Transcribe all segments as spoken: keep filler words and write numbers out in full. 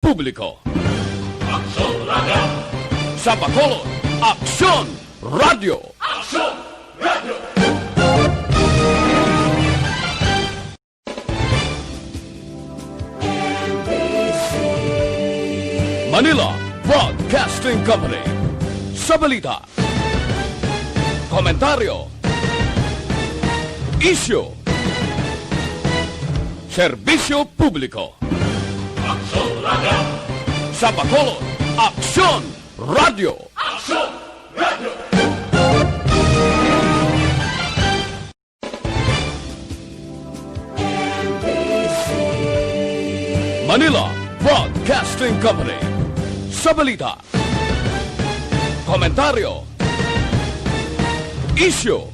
Publiko. Aksyon Radio! Sa Bacolod, Aksyon Radio! Aksyon Radio! Manila Broadcasting Company. Sa balita, komentaryo, isyu, serbisyo publiko. Aksyon Radio! Sa Bacolod, Aksyon Radio! Aksyon Radio! Manila Broadcasting Company. Sa balita, komentaryo, isyu,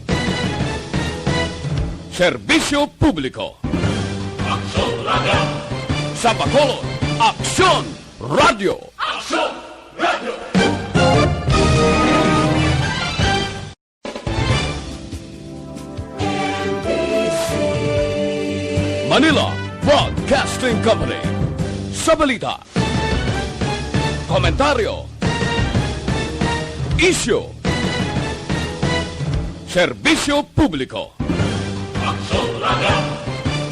serbisyo publiko. Aksyon Radio! Sa Bacolod, Aksyon Radio! Aksyon Radio! Manila Broadcasting Company. Sa balita, komentaryo, isyu, serbisyo publiko. Aksyon Radio!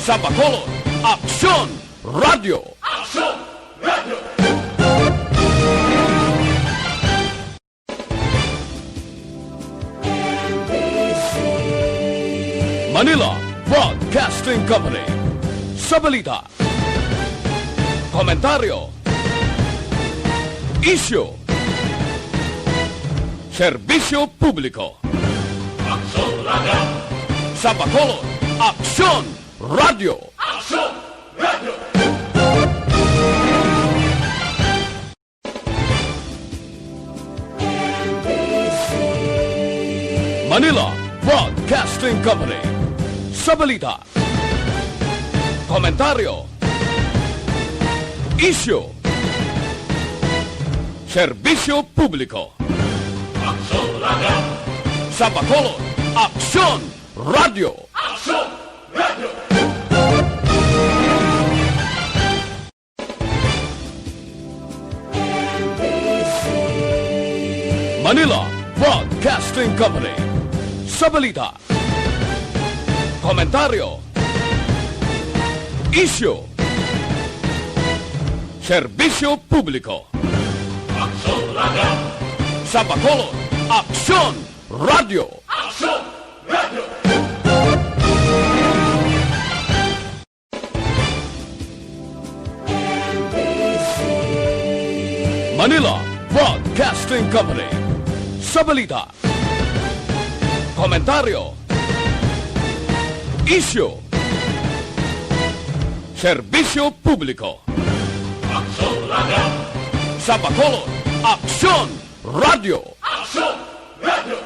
Sa Bacolod, Aksyon Radio! Aksyon Radio! Manila Broadcasting Company. Sa balita, komentaryo, isyu, serbisyo publiko. Aksyon Radio! Sa Bacolod, Aksyon Radio! Aksyon Radio! Manila Broadcasting Company. Sa balita, komentaryo, isyu, serbisyo publiko. Aksyon Radio! Sa Bacolod, Aksyon Radio! Aksyon Radio! Manila Broadcasting Company. Sa balita, komentaryo, isyu, serbisyo publiko. Aksyon Radio! Sa Bacolod, Aksyon Radio! Aksyon Radio! Manila Broadcasting Company. Sa balita, komentaryo, isyu, serbisyo publiko. Aksyon Radio! Sa Bacolod, Aksyon Radio! Aksyon Radio!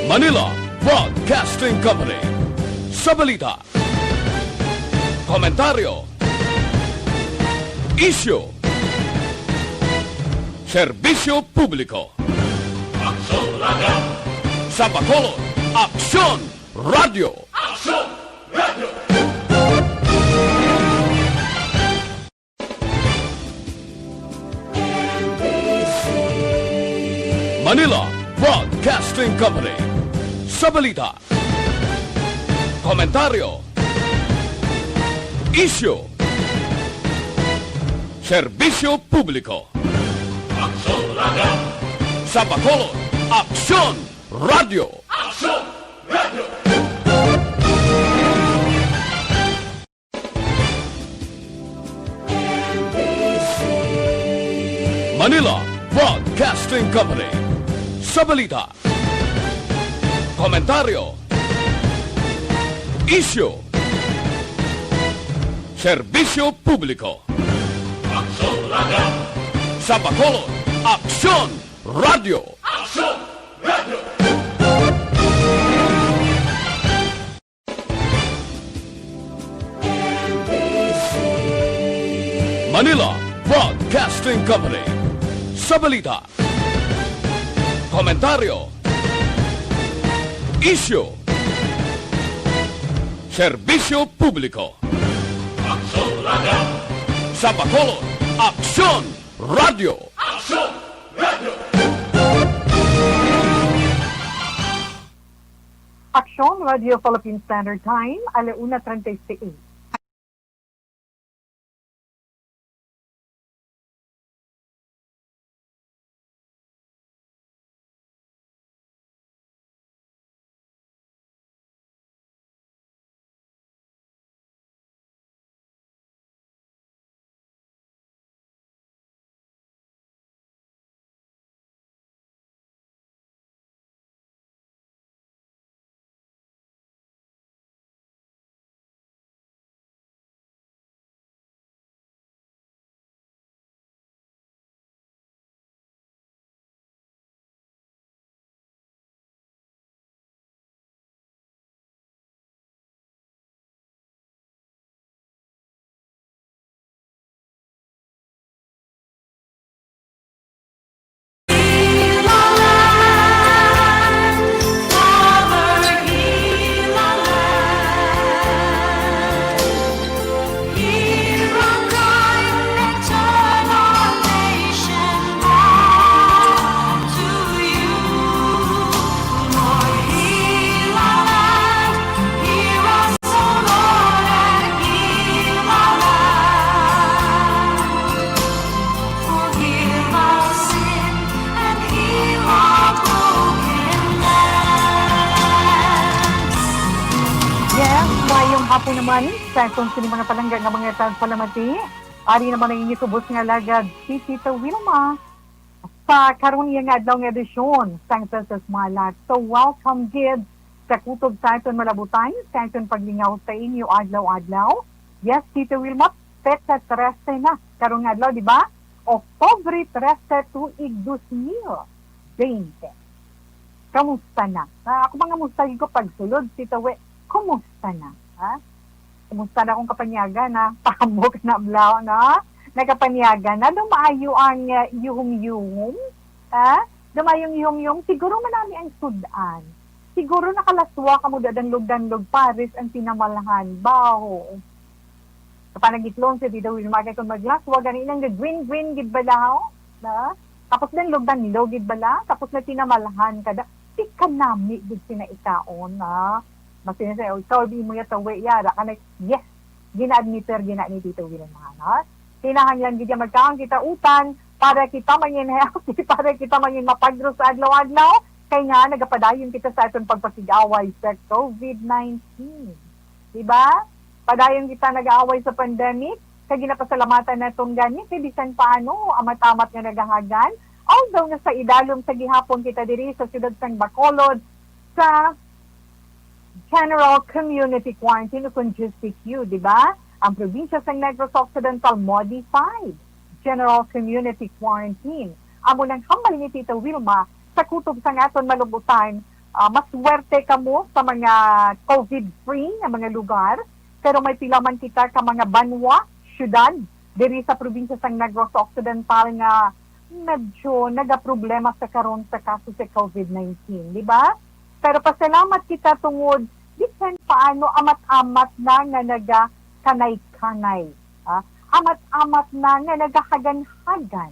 Manila Broadcasting Company. Sa balita, komentaryo, isyu, serbisyo publiko. Aksyon Radio! Sa Bacolod, Aksyon Radio! Aksyon Radio! Manila Broadcasting Company. Sa balita, komentaryo, isyu, serbisyo publiko. Aksyon Radio! Sa Bacolod, Aksyon Radio! Aksyon Radio! Manila Broadcasting Company. Sa balita, komentaryo, isyu, serbisyo publiko. Aksyon Radio! Sa Bacolod, Aksyon Radio! Aksyon Radio! Manila Broadcasting Company. Sa balita, komentaryo, Isyu. Serbisyo publiko. Aksyon Radio. Sa Bacolod, Aksyon Radio. Aksyon Radio. Aksyon Radio Philippine Standard Time, ala una treinta y seis. Yes, maayong hapon naman sa atong sini mga palangga nga mga tagpalamati. Ari naman ang inyo kubos nga alagad, si Tita Wilma. Sa karon niya nga adlaw nga edisyon sang Princess Malat. So, welcome gid sa kutob sa aton malabutan, sa aton paglingaw sa inyo adlaw-adlaw. Yes, Tita Wilma, petsa trese na karon nga adlaw, di ba? Oktubre trese, tuig dos mil bente. Kamusta na? Ah, ako mga musta ko pagsulod, Tita We, kumusta na? Ha? Kumusta na akong kapanyagan, ha? Pahambok na blaw, no? Nakapanyagan na, dumaayo ang, ah, yuhom-yuhom, ha? Dumaayo ang yuhom-yuhom. Siguro man nami ang sud-an. Siguro nakalaswa kamo da danlog-danlog, pares ang tinamalhan. Baho. Sa panagitlon sa Tita Wilma, kay kung maglaswa, gani lang green-green gid bala, ho? Na? Tapos danlog-danlog gid bala, tapos na tinamalhan ka da. Di ka nami gid sina ikaon, ha? Masina sa ikaw, di mo ya tawi, yara ka na, yes, gina-admiter, gina ni Tita Wilma, ha? Kinahanglan gid ya magkaon kita utan para kita mangin healthy, para kita mangin mapagros sa adlaw-adlaw. Kay nga, nagapadayon kita sa aton pagpakig-away sa covid nineteen. Di ba? Padayon kita nag-aaway sa pandemic, kay ginapasalamatan naton gani, kay bisan paano, amat-amat nga nagahagan. Although nasa idalom sa gihapon kita diri sa siyudad sang Bacolod, sa General Community Quarantine o kung G C Q, di ba? Ang probinsya sang Negros Occidental modified General Community Quarantine. Amo nang hambal ni Tita Wilma sa kutob sang aton malubutan, ah, maswerte kamo sa mga covid-free nga mga lugar, pero may pila man kita ka mga banwa, syudad, diri sa probinsya sang Negros Occidental nga medyo nagaproblema sa karon sa kaso sa covid nineteen, di ba? Pero pasalamat kita tungod bisan paano amat-amat na nga nagakanay-kanay, ah, amat-amat na nga nagahagan-hagan.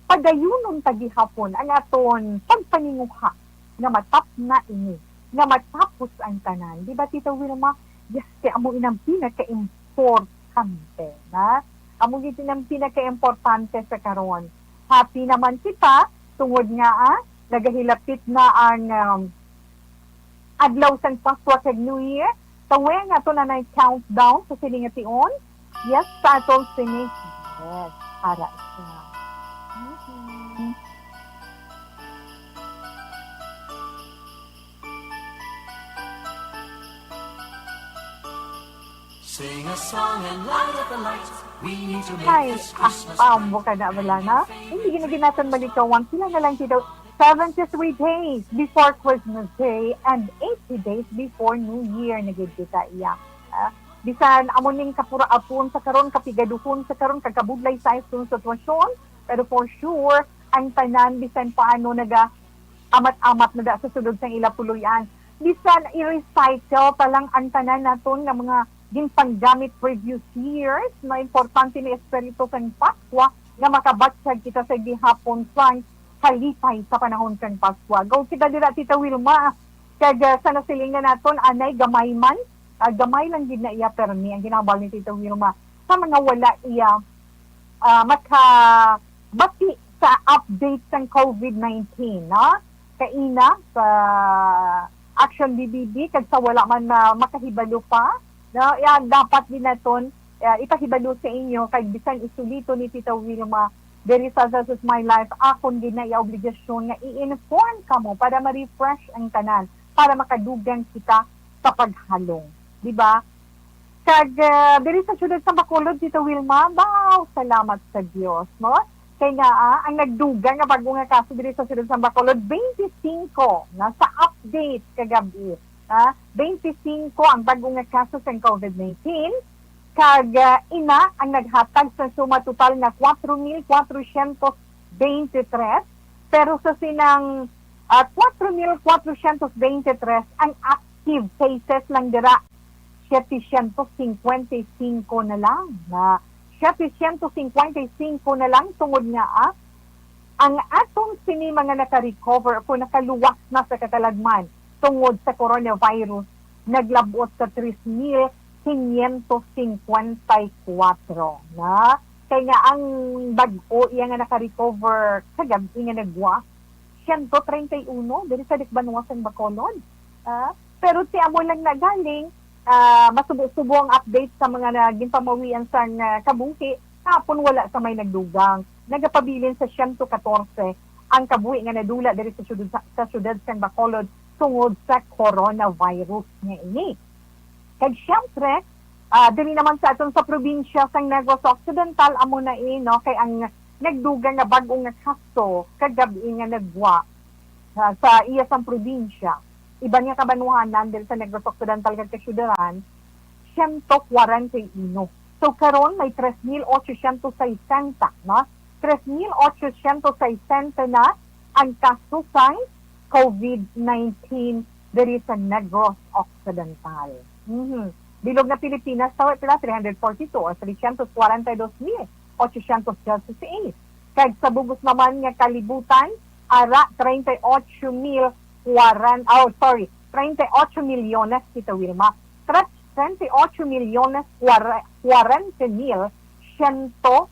Padayunon ta gihapon ang aton pagpaninguha nga matapna ini, nga matapos ang tanan. Di ba, Tita Wilma? Yes, kay amo inang pinaka-importante, na? Amo gid inang pinaka-importante sa karon. Happy naman kita tungod nga, ah, nagahilapit na ang, um, adlaw sang Pascua kag New Year. Tawi nga ato na nay countdown sa sini nga tion. Yes, sa atong sini. Yes, para sa. Mhm. Sing a song and light up the light. We need to make Ay, this ah, Christmas pambo ka na, wala na? Hindi, hindi natin malikawan. Sila na lang dito, seventy-three days before Christmas Day and eighty days before New Year na gid kita iya. Ah, bisan amo ning kapuraapon sa karon, kapigaduhon sa karon, kagkabudlay sa atong sitwasyon, pero for sure, ang tanan, bisan paano, naga amat-amat na da sa sulod sang ila puloy-an. Bisan i-recycle pa lang ang tanan naton nga mga ginpanggamit previous years, no, importante ni espiritu sang Paskwa nga makabatyag kita sa gihapon sang kalipay sa panahon kang Paskwa. Go kita dira, Tita Wilma. Kag, ah, sa nasilingan naton, anay gamay man, ah, gamay lang gid na iya permi ang ginambal ni Tita Wilma sa mga wala iya, ah, makabati sa update sang COVID nineteen, no? Kaina sa Action B B B, kag sa wala man na makahibalo pa, no? Ya, dapat din naton, ah, ipahibalo sa inyo, kag bisan isulito ni Tita Wilma diri sa This Is My Life, akon gid na iya obligasyon nga i-inform kamo para ma-refresh ang tanan, para makadugang kita sa paghalong, di ba? Kag, ah, diri sa siyudad sa Bacolod, Tita Wilma, baw, salamat sa Dios, no? Kay nga, ah, ang nagdugang nga bago nga kaso diri sa siyudad sa Bacolod, twenty-five na sa update kagabi. Ah, twenty-five ang bago nga kaso sa COVID nineteen. Kag, ah, ina ang naghatag sa suma total nga four thousand four hundred twenty-three, pero sa sinang, ah, four thousand four hundred twenty-three ang active cases lang dira, seven hundred fifty-five na lang, na seven hundred fifty-five na lang, tungod nga, ah, ang atong sini mga naka-recover o nakaluwas na sa katalagman tungod sa coronavirus naglab-ot sa three thousand five hundred fifty-four na. Kay nga ang bag-o iya nga naka-recover kagabi nga nagwa, siyento treinta y uno diri sa Dikbanwa sang Bacolod. Ah, pero ti amo lang na galing, ah, masubo-subo ang update sa mga na ginpamawian sang, ah, kabuhi. Kahapon wala sa may nagdugang. Nagapabilin sa siyento katorse ang kabuhi nga nadula diri sa siyudad, sa, sa siyudad sang Bacolod tungod sa coronavirus nga ini. Kag siyempre, ah, diri naman sa aton sa probinsya sang Negros Occidental, amo na ini, no, kay ang nagdugang nga bag-o nga kaso kagabi nga nagwa, ah, sa iya sang probinsya, iban nga kabanwahanan diri sa Negros Occidental kag Kasiudlaran, siyento kwarenta y uno. So karon may tres mil ochocientos sesenta, no? Tres mil ochocientos sesenta na ang kaso sang COVID nineteen diri sa Negros Occidental. Mhm. Bilog na Pilipinas, tawo pila? Three hundred forty-two or three hundred forty-two mil ochocientos dieciséis. Kag sa bug-os naman nga kalibutan, ara, treinta y ocho mil kwarenta, oh, sorry, treinta y ocho milyones, Tita Wilma. Tra-, treinta y ocho milyones kwarenta mil siyento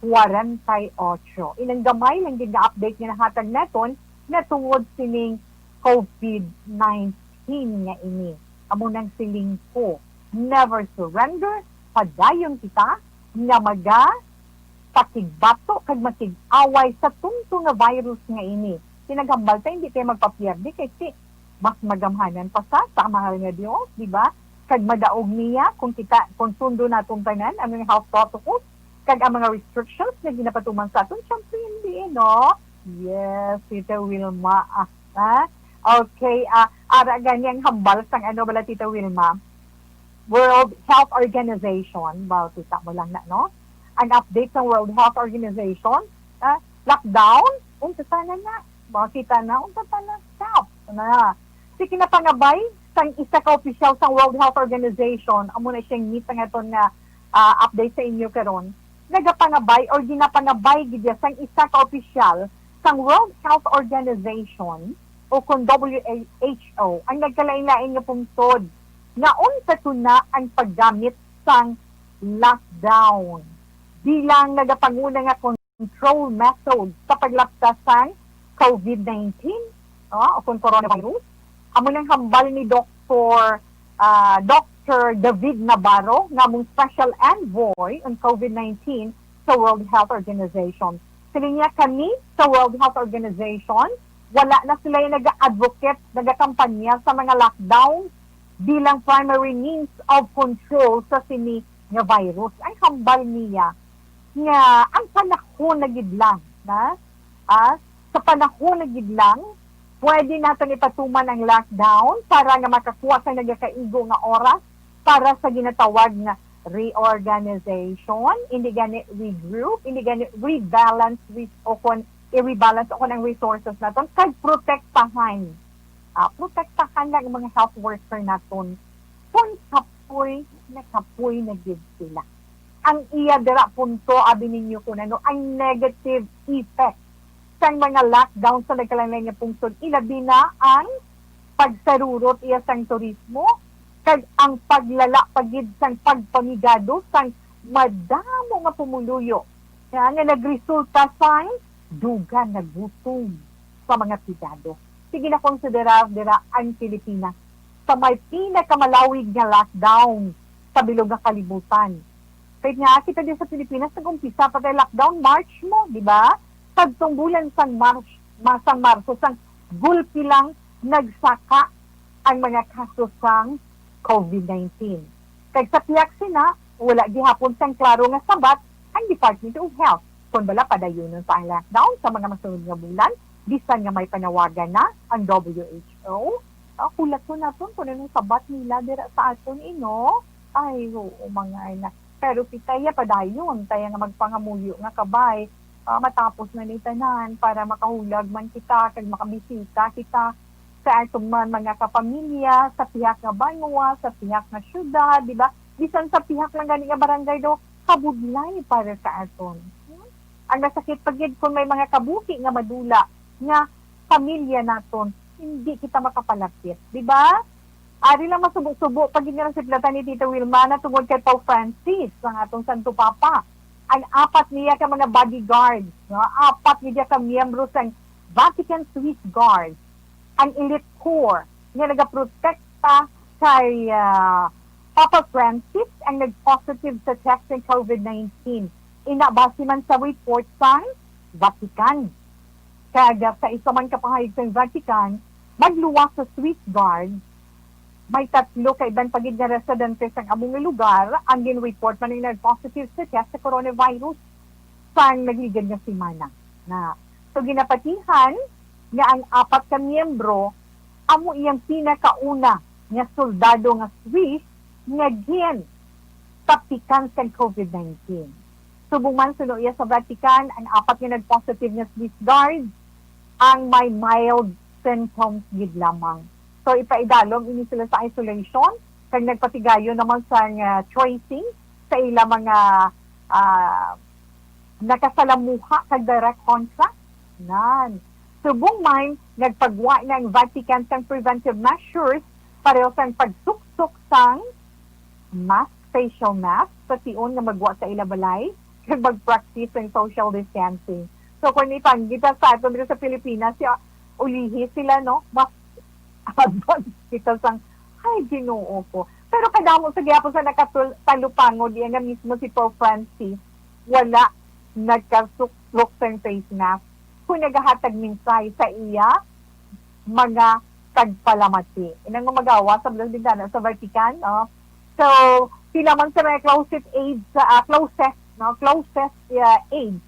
kwarenta y ocho. Inang gamay lang gid nga update nga nahatag naton na tungod sining COVID nineteen nga ini. Amo nang siling ko, never surrender, padayon kita nga maga pakigbato kag makig-away sa tungto nga virus nga ini. Ti naghambal ta, hindi tayo magpapierde kay ti mas magamhanan pa sa, sa mahal nga Dios, di ba? Kag madaog niya kung kita, kung sundo naton tanan ang mga health protocols kag ang mga restrictions nga ginapatuman sa aton, syempre hindi, no? Yes, Tita Wilma. Ah, ha? Okay, ah, ara gani ang hambal sang ano bala, Tita Wilma? World Health Organization, well, kita mo lang na, no? Ang update sa World Health Organization, ah, lockdown, unsa sana na? Makita na, unsa sana? Stop na. Si kinapangabay sang isa ka opisyal sang World Health Organization, amo na siyang ngita nga ton nga, ah, update sa inyo karon. Nagapangabay or ginapangabay gid sang isa ka opisyal sang World Health Organization o kon W H O ang nagkalain-lain nga pungsod nga unsa tuna ang paggamit sang lockdown bilang nagapanguna nga control method sa paglapta sang COVID nineteen, ah, o kon coronavirus. Amo nang hambal ni Doktor, ah, Doktor David Navarro nga among special envoy on COVID nineteen sa World Health Organization. Siling niya, kami sa World Health Organization, wala na sila yung nag-advocate, nagakampanya sa mga lockdown bilang primary means of control sa sini nga virus. Ang hambal niya nga ang panahon na gid lang, na, ah, sa panahon na gid lang, pwede naton ipatuman ang lockdown para nga makakuha sa nagakaigo nga oras para sa ginatawag nga reorganization, hindi gani regroup, hindi gani rebalance, re-, o kon i-rebalance o kon ang resources naton, kag protektahan ah, protektahan lang ang mga health worker naton kung kapoy na kapoy na gid sila. Ang iya dira punto, abi ninyo, kung ano ang negative effect sang mga lockdown sa nagkalain-lain nga pungsod, ilabi na ang pagsarurot iya sang turismo, kag ang paglala pa gid sang pagpamigado sang madamo nga pumuluyo nga, nga nagresulta sang dugang nga gutom sa mga pribado. Sige na konsiderar dira ang Pilipinas sa may pinakamalawig nga lockdown sa bilog nga kalibutan. Kay nga kita din sa Pilipinas, nag-umpisa pa tayo lockdown, March mo, di ba? Pagtungbulan sang March, ma-, sang Marso, sang gulpi lang nagsaka ang mga kaso sang COVID nineteen. Kag sa pihak sina, wala gihapon sang klaro nga sabat ang Department of Health kon bala padayunon pa ang lockdown sa mga masunod nga bulan, bisan nga may panawagan na ang W H O. Ah, hulaton naton kung anong sabat nila dira sa aton, ino. Ay, oo, mga anak. Pero pitaya padayon, taya nga magpangamuyo nga kabay, ah, matapos na ni tanan para makahulag man kita kag makabisita kita sa aton man mga kapamilya, sa pihak nga banwa, sa pihak nga syudad, di ba? Bisan sa pihak lang gani nga barangay daw, kabudlay para sa aton. Hmm? Ang nasakit pa gid kung may mga kabuhi nga madula nga pamilya naton, hindi kita makapalapit, di ba? Ari lang masubo-subo pa gid nga nasiplatan ni Tita Wilma na tungod kay Pope Francis, ang atong Santo Papa. Ang apat niya ka mga bodyguards, no? Apat niya ka miyembro sang Vatican Swiss Guards, ang elite corps nga nagaprotekta kay, ah, Papa Francis ang nag-positive sa test ng COVID nineteen. Ina, base man sa report sang Vatican. Kag, ah, sa isa man ka pahayag sang Vatican, magluwas sa Swiss Guard, may tatlo ka iban pa gid nga residente sang amo nga lugar ang gin-report man nga nag-positive sa test sa coronavirus sang nagligad nga semana. Na, so, ginapatihan nga ang apat ka miyembro amo iyang pinakauna nga soldado nga Swiss nga gin-, tapikan sang COVID nineteen. Subong man, suno iya sa Vatican, ang apat nga nag-positive nga Swiss guard ang may mild symptoms gid lamang. So, ipaidalom ini sila sa isolation, kag nagpatigayon naman sang, ah, tracing sa ila mga, ah, nakasalamuha kag direct contact. Nan. Subong man, nagpagwa na ang Vatican sang preventive measures, pareho sang pagsuksok sang mask, facial mask, sa tion nga magwa sa ila balay, kag mag-practice sang social distancing. So, kung ipanggita sa aton dito sa Pilipinas, si ulihi sila, no? Mas advance kita sang, ay, Ginoo ko. Pero kadamo sa gihapon sa nakatul-, talupangod, iya nga mismo si Pope Francis, wala nagkasuklok sang face mask kung nagahatag mensahe sa iya mga tagpalamati. Inang umagawa sa Blas Bintana sa Vatican, oh. So, sila man sa mga closet aides, sa, ah, closet, no? Closet, ah, aides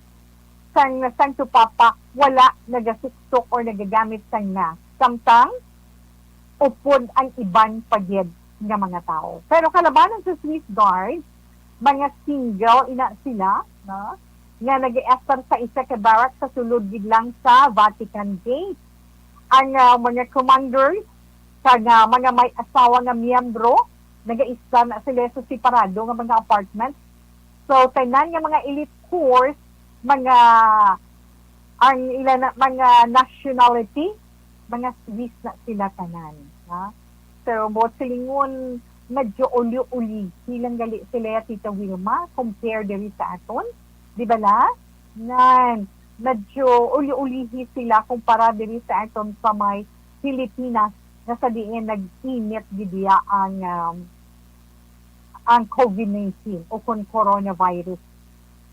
sang Santo Papa, wala nagasuksok or nagagamit sang mask. Samtang, upod ang iban pa gid nga mga tawo. Pero kalabanan sa Swiss Guards, mga single ina sila, no? Nga nag-estar sa isa ka barrack sa sulod gid lang sa Vatican Gate. Ang, ah, mga commanders kag, ah, mga may asawa nga miyembro, nagaistar na sila sa separado nga mga apartment. So, tanan nga mga elite corps, mga, ang ila na, mga nationality, mga Swiss na sila tanan, ha? So, buot silingon, medyo ulyo-ulihi lang gali sila, Tita Wilma, compare diri sa aton. Di ba la? Nan, medyo ulyo-ulihi sila kumpara diri sa aton sa may Pilipinas, nga sa diin nag-init gid diya ang, um, ang COVID nineteen o kon coronavirus,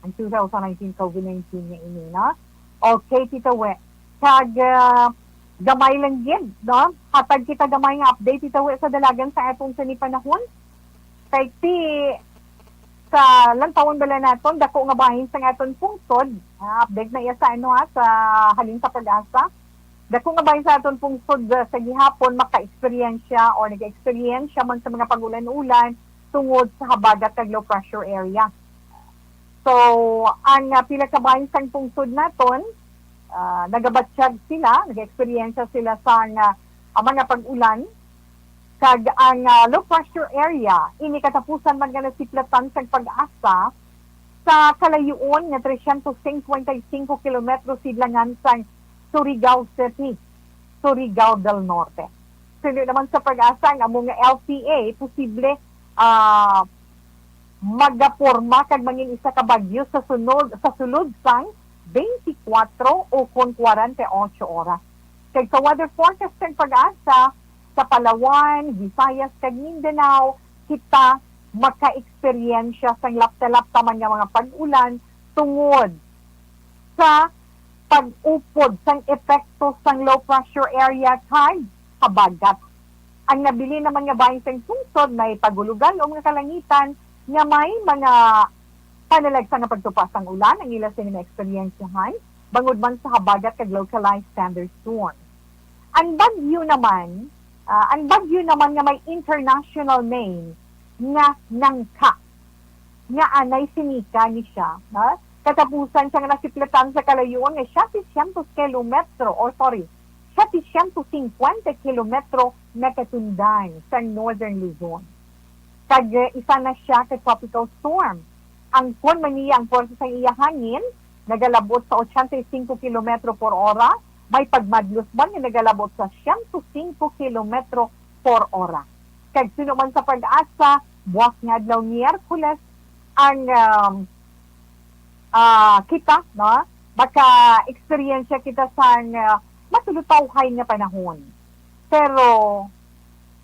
ang two thousand nineteen COVID nineteen nga ini, no? Okay, Tita We. Kag, ah, gamay lang gid, no? Hatag kita gamay nga update, Tita We, sa dalagan sa atong sini panahon. Kay ti, sa lantawon bala naton, dako nga bahin sa aton pungsod. Ah, update na iya sa, ano, ha, sa Halin sa Pag-asa. Dako nga bahin sa aton pungsod, ah, sa gihapon maka-eksperyensya o nag-eksperyensya man sa mga pag-ulan-ulan tungod sa habagat kag low pressure area. So, ang, ah, pila ka bahin sang pungsod naton, ah, nagabatyag sila, nag-eksperyensya sila sang, ah, ang mga pag-ulan, kag ang, ah, low pressure area, ini katapusan man nga nasiplatan sang PAGASA sa kalayuon nga trescientos cincuenta y cinco kilometro sidlangan sang Surigao City, Surigao del Norte. Suno naman sa PAGASA, ang amo nga L P A posible, ah, magaporma kag mangin isa ka bagyo sa sunod, sa sulod sang twenty-four o kon forty-eight oras. Kag sa weather forecast sang PAGASA, sa Palawan, Visayas, kag Mindanao, kita maka-eksperyensya sang lapta-lapta man nga mga pag-ulan tungod sa pag-upod sang epekto sang low pressure area kag habagat. Ang nabilin naman nga bahin sang pungsod may pagulog-alom nga kalangitan nga may mga panalagsa nga pagtupa sang ulan ang ila sini maeksperiensyahan, bangod man sa habagat kag localized thunderstorm. Ang bagyo naman, ah, ang bagyo naman nga may international name nga Nangka, nga anay sinika ni siya, ha? Katapusan siya nga nasiplatan sa kalayuon nga siyete syentos kilometro, or sorry, siyete syentos singkwenta kilometro nakatundan sa Northern Luzon. Kag, eh, isa na siya ka tropical storm. Angkon man niya ang pwersa sang iya hangin, nagalabot sa ochenta y cinco kilometro por ora, may pagmadlos man nga nagalabot sa siyento singko kilometro por ora. Kag suno man sa PAGASA, buas nga adlaw Miyerkules, ang, um, ah, kita, no? Maka-eksperyensya kita sang, ah, mas lutawhay nga panahon. Pero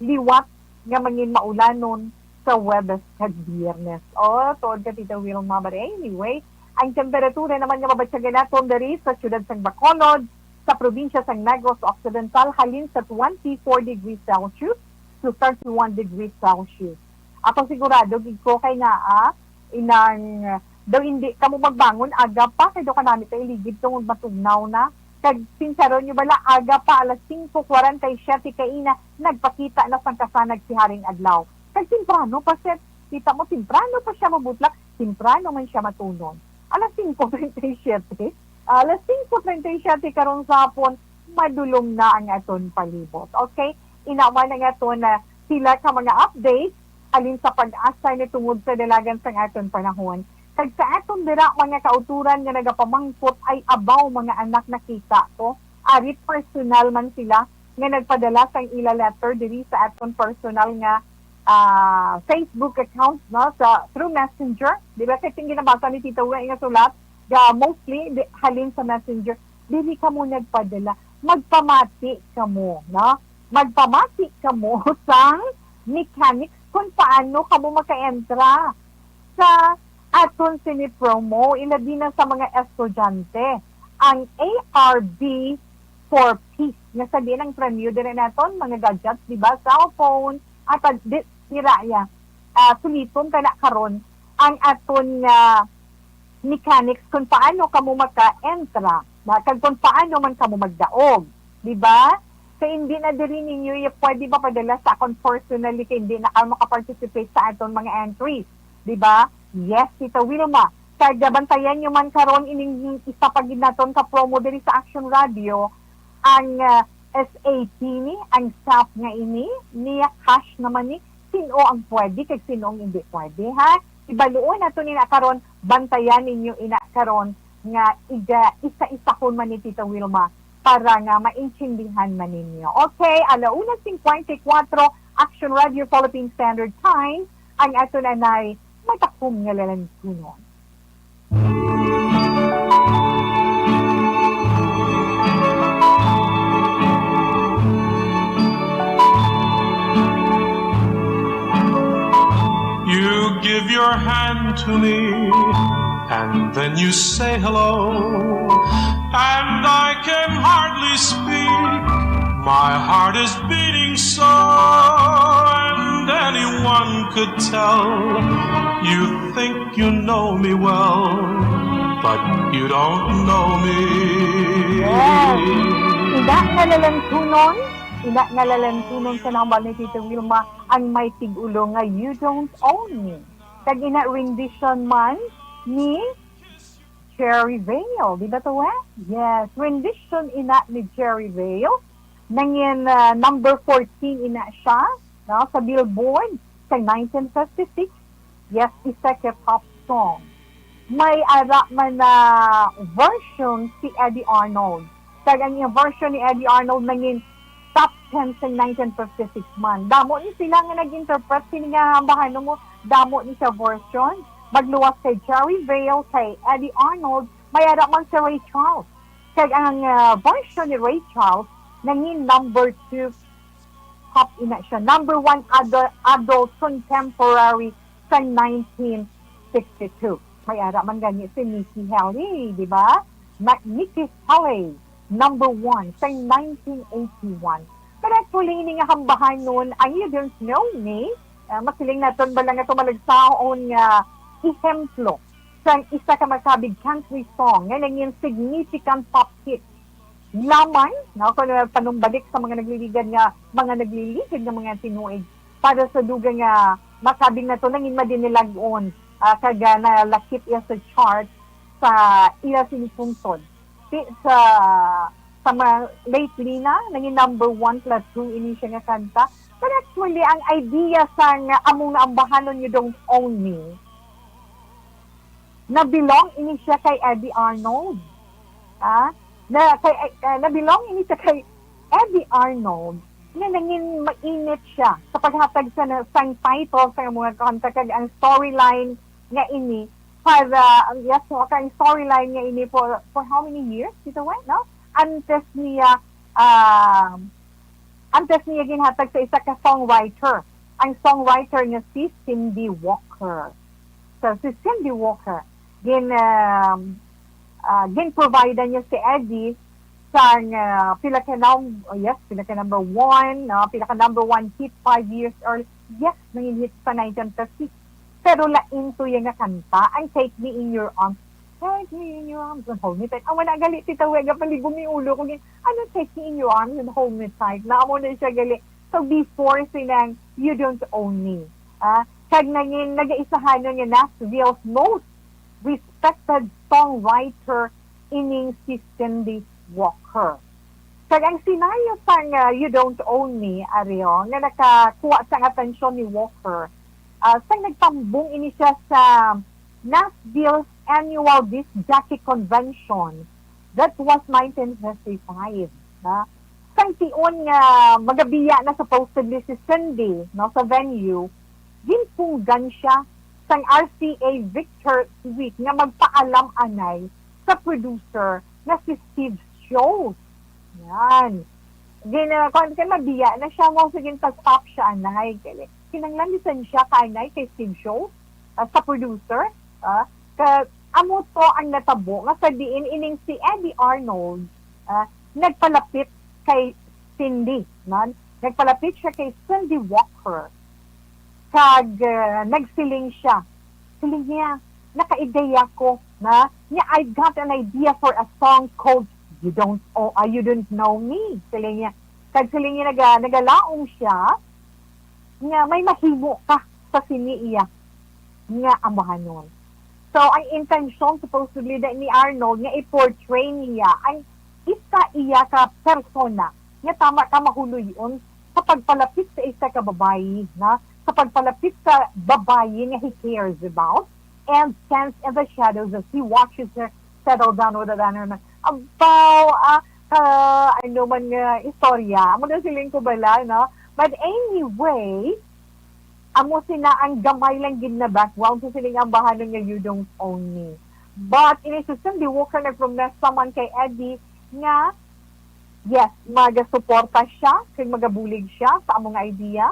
liwat nga mangin maulanon sa Huwebes kag Biyernes. Oh, tuod ka, Tita Wilma, but anyway, ang temperatura naman nga mabatyagan naton diri sa siyudad sang Bacolod, sa probinsya sang Negros Occidental, halin sa twenty-four degrees Celsius to thirty-one degrees Celsius. Ako sigurado gid ko kay ngaa inang, daw hindi kamo magbangon aga pa, kay daw kanami ta iligid tungod matugnaw na. Kag sinsaron nyo bala, aga pa, alas singko kwarenta y siyete kaina, nagpakita na sang kasanag si Haring Adlaw. Kag temprano pa, sir. Kita mo, temprano pa siya mabutlak, temprano man siya matunon. Alas singko treinta y siete, alas singko treinta y siete karon sa hapon, madulom na ang aton palibot. Okay? Ina man ang aton, ah, pila ka mga updates halin sa PAGASA ni tungod sa dalagan sang aton panahon. Kag sa aton dira, mga kauturan nga nagapamangkot, ay abaw, mga anak, nakita ko. Ari personal man sila nga nagpadala sang ila letter diri sa aton personal nga, ah, Facebook account, no, sa, through Messenger. Di ba? Kay sing ginabasa ni Tita Uwe nga sulat, ga, mostly, di, halin sa Messenger. Dili kamo nagpadala. Magpamati kamo, no? Magpamati kamo sang mechanics kung paano kamo maka-entra sa aton sini promo, ilabi na sa mga estudyante. Ang A R B for Peace, nga sa diin ang premyo diri naton, mga gadgets, di ba? Cellphone, at di, sira ya. Ah, suliton ka na karon ang aton nga mechanics kung paano kamo maka-entra, na, kag kung paano man kamo magdaog, di ba? Kay hindi na diri ninyo iya pwede mapadala sa akon personally, kay hindi na kamo maka-participate sa aton mga entries, di ba? Yes, Tita Wilma. Kag, ah, bantayan nyo man karon ining isa pa gid naton ka promo diri sa Action Radio, ang, ah, S A P ni, ang S A P nga ini, niya cash naman ni, sino ang pwede kag sino ang hindi pwede, ha? Ibaluon nato ni na karon, bantayan ninyo ina karon nga iga, isa-isahon man ni Tita Wilma para nga maintindihan man ninyo. Okay, ala una singkwenta y kuwatro, Action Radio Philippine Standard Time, ang aton anay matakom nga lalantunon. You give your hand to me, and then you say hello. And I can hardly speak. My heart is beating so, and anyone could tell. You think you know me well, but you don't know me. Yes. Ina nga lalantunon, ina nga lalantunon sa nambal ni Tita Wilma, ang may tig-ulo nga You Don't Own Me. Kag ina rendition man ni Jerry Vale. Di ba to, eh? Yes, rendition ina ni Jerry Vale. Nangin, ah, number fourteen ina siya, no, sa Billboard sa nineteen fifty-six. Yes, isa ka pop song. May ara man na version si Eddy Arnold. Kag ang version ni Eddy Arnold nangin top ten sa nineteen fifty-six man. Damo ni sila nga nag-interpret sini nga ambahanon mo. Damo ni sa version. Magluwas kay Jerry Vale, kay Eddy Arnold, may ara man si Ray Charles. Kag ang, ah, version ni Ray Charles nangin number two pop ina siya. Number one adult, adult contemporary sa nineteen sixty-two. May ara man gani si Nikki Haley, di ba? Ma- Nikki Haley, number one sa nineteen eighty-one. Pero actually, ini nga ambahanon, ang You Don't Know Me, ah, masiling naton ba lang ito malagsaon nga ehemplo sang isa ka makabig country song nga nangin significant pop hit lamang, no, kung panumbalik sa mga nagliligad nga, mga nagliligad nga mga tinuig para sa dugang nga makabig na to nangin madinilag-on, ah, kag, ah, nalakip iya sa chart sa iya sini pungsod. Ti-, sa, sa mga lately na, nangin number one, platoon ini siya nga kanta. But actually, ang idea sa nga among naambahanon You Don't Own Me, na-belong ini siya kay Eddy Arnold. Ah, na kay, ah, na-belong ini siya kay Eddy Arnold nga nangin mainit siya sa paghatag sa na, sang title sa mga kanta kag ang storyline nga ini para, ang, yes, so, ang storyline nga ini for, for how many years, Tito Wen, no? Antes niya, ah, antes niya ginhatag sa isa ka songwriter. Ang songwriter nga si Cindy Walker. So, si Cindy Walker, gin, um, ah, gin-provide niya si Eddy sang, ah, pila ka num-, oh, yes, pila ka number one, no? Pila ka number one hit five years early. Yes, nangin hit sa nineteen fifty. Pero lain to iya nga kanta, ang Take Me In Your Arms. Take me in your arms and hold me tight. Ang wala gali, Tita Wega, paligom ni ulo ko. Gin-, ano, take me in your arms and hold me tight. Na amo na siya gali. So, before sinang You Don't Own Me. Ah, kag nangin nagaisahanon nga Nashville's most respected songwriter ining si Cindy Walker. Kag ang scenario sang, ah, You Don't Own Me, Ariel, nga nakakuha sang atensyon ni Walker, ah, sang nagtambong ini siya sa Nashville's annual disc jockey convention. That was nineteen fifty-five, na. Sang tion nga magabiya na supposedly si Cindy, no, sa venue, ginpunggan siya sang R C A Victor Sweet nga magpaalam anay sa producer nga si Steve Sholes. Yan. Gina-, kung, kung mabiya na siya, mo, sige, tag-stop siya, anay. Kaya, kinanglan, lisensya ka, anay, kay Steve Sholes, ah, sa producer. Ah, ka, amo to ang natabo, nga sa diin ining si Eddy Arnold, ah, nagpalapit kay Cindy, man. Nagpalapit siya kay Cindy Walker. Kag, ah, nagsiling siya. Siling niya, "Nakaideya ko, na, niya, I've got an idea for a song called You Don't, oh, ah, You Don't Know Me." Siling niya. Kag siling niya, naga-, nagalaom siya nga may mahimo ka sa sini iya nga ambahanon. So, ang intensyon supposedly da ni Arnold nga i-portray niya ang isa iya ka persona nga tama ka mahuloy-on sa pagpalapit sa isa ka babayi, na, sa pagpalapit sa babayi nga he cares about, and stands in the shadows as he watches her settle down with another man. Abaw, ah, ah, ano man nga istorya. Amo na siling ko bala, no? But anyway, amo sina ang gamay lang gid na background sa siling ambahanon nga You Don't Own Me. But ini si Cindy Walker nagpromesa man kay Eddy nga, yes, magasuporta siya, kag magabulig siya sa among idea.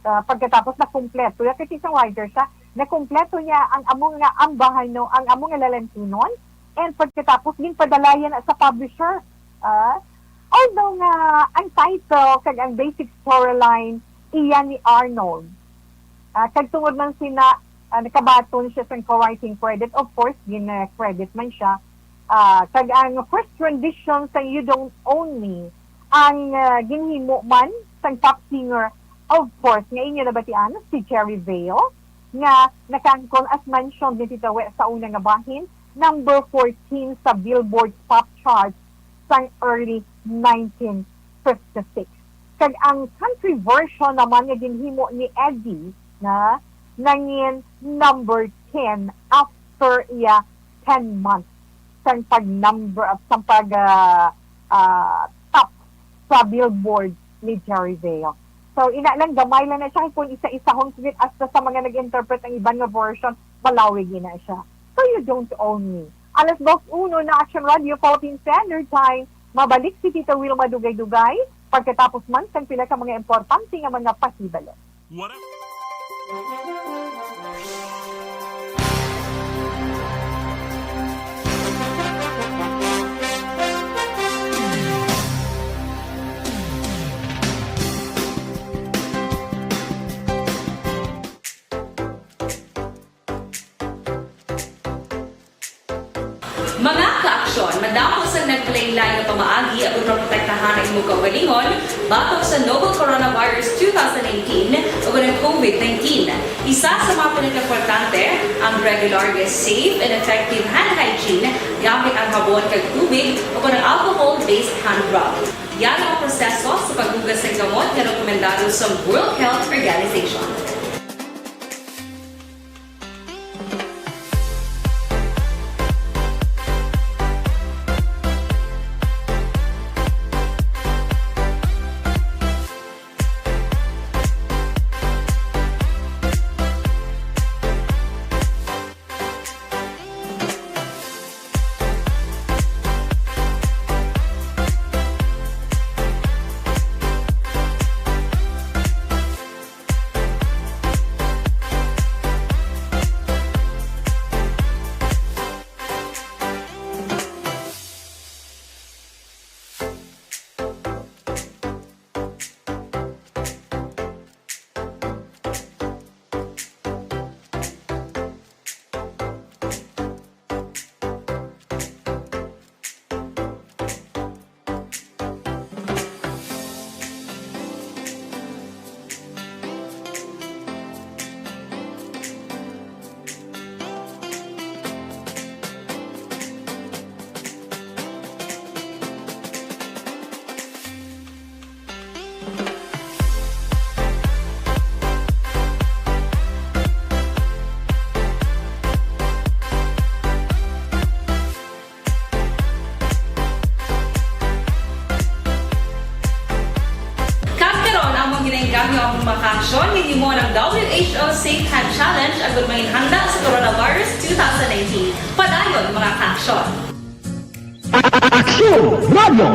Ah, pagkatapos nakumpleto, ya kay isang writer siya, nakumpleto niya ang among nga ambahanon, ang among nga lalantunon, and pagkatapos ginpadala niya na sa publisher. Ah, although nga ang title kag ang basic storyline iya ni Arnold. Ah, kag tungod man sina, ah, nakabaton siya sa co-writing credit, of course, gin-credit man siya. Ah, kag ang first rendition sa You Don't Own Me, ang, ah, ginhimo man sang pop singer, of course, nga inyo nabatian, si Jerry Vale, nga nakaangkon, as mentioned ni Tita We sa una nga bahin, number fourteen sa Billboard Pop Chart sang early nineteen fifty-six. Kag ang country version naman nga ginhimo ni Eddie na nangin number ten after iya ten months sang pag number, sang pag, ah, ah, top sa Billboard ni Jerry Veo. So, ina lang, gamay lang na siya. Kung isa-isahon gid hasta sa mga nag-interpret ang iban nga version, malawig ina siya. So, you don't own me. Alas dos uno na, Action Radio, Philippine Standard Time. Mabalik si Tita Wilma Dugay-Dugay pagkatapos man sang pila ka mga importante nga mga pahibalo. What up? Mga ka-aksyon, madamo sang nagpalain-lain nga pamaagi agud maprotektahan ang imo kaugalingon batok sa novel coronavirus two thousand nineteen ug ang covid nineteen. Isa sa mga pinakaimportante, ang regular nga safe and effective hand hygiene gamit ang habon kag tubig ug ang alcohol-based hand rub. Yari ang proseso sa paghugas sang gamot nga rekomendado sa World Health Organization. Kag karon, amon ginaengganyo ang mga kaaksyon nga ginhimo sang W H O Safe Hand Challenge agud manginhanda sa coronavirus two thousand nineteen. Padayon, mga kaaksyon. Aksyon Radio!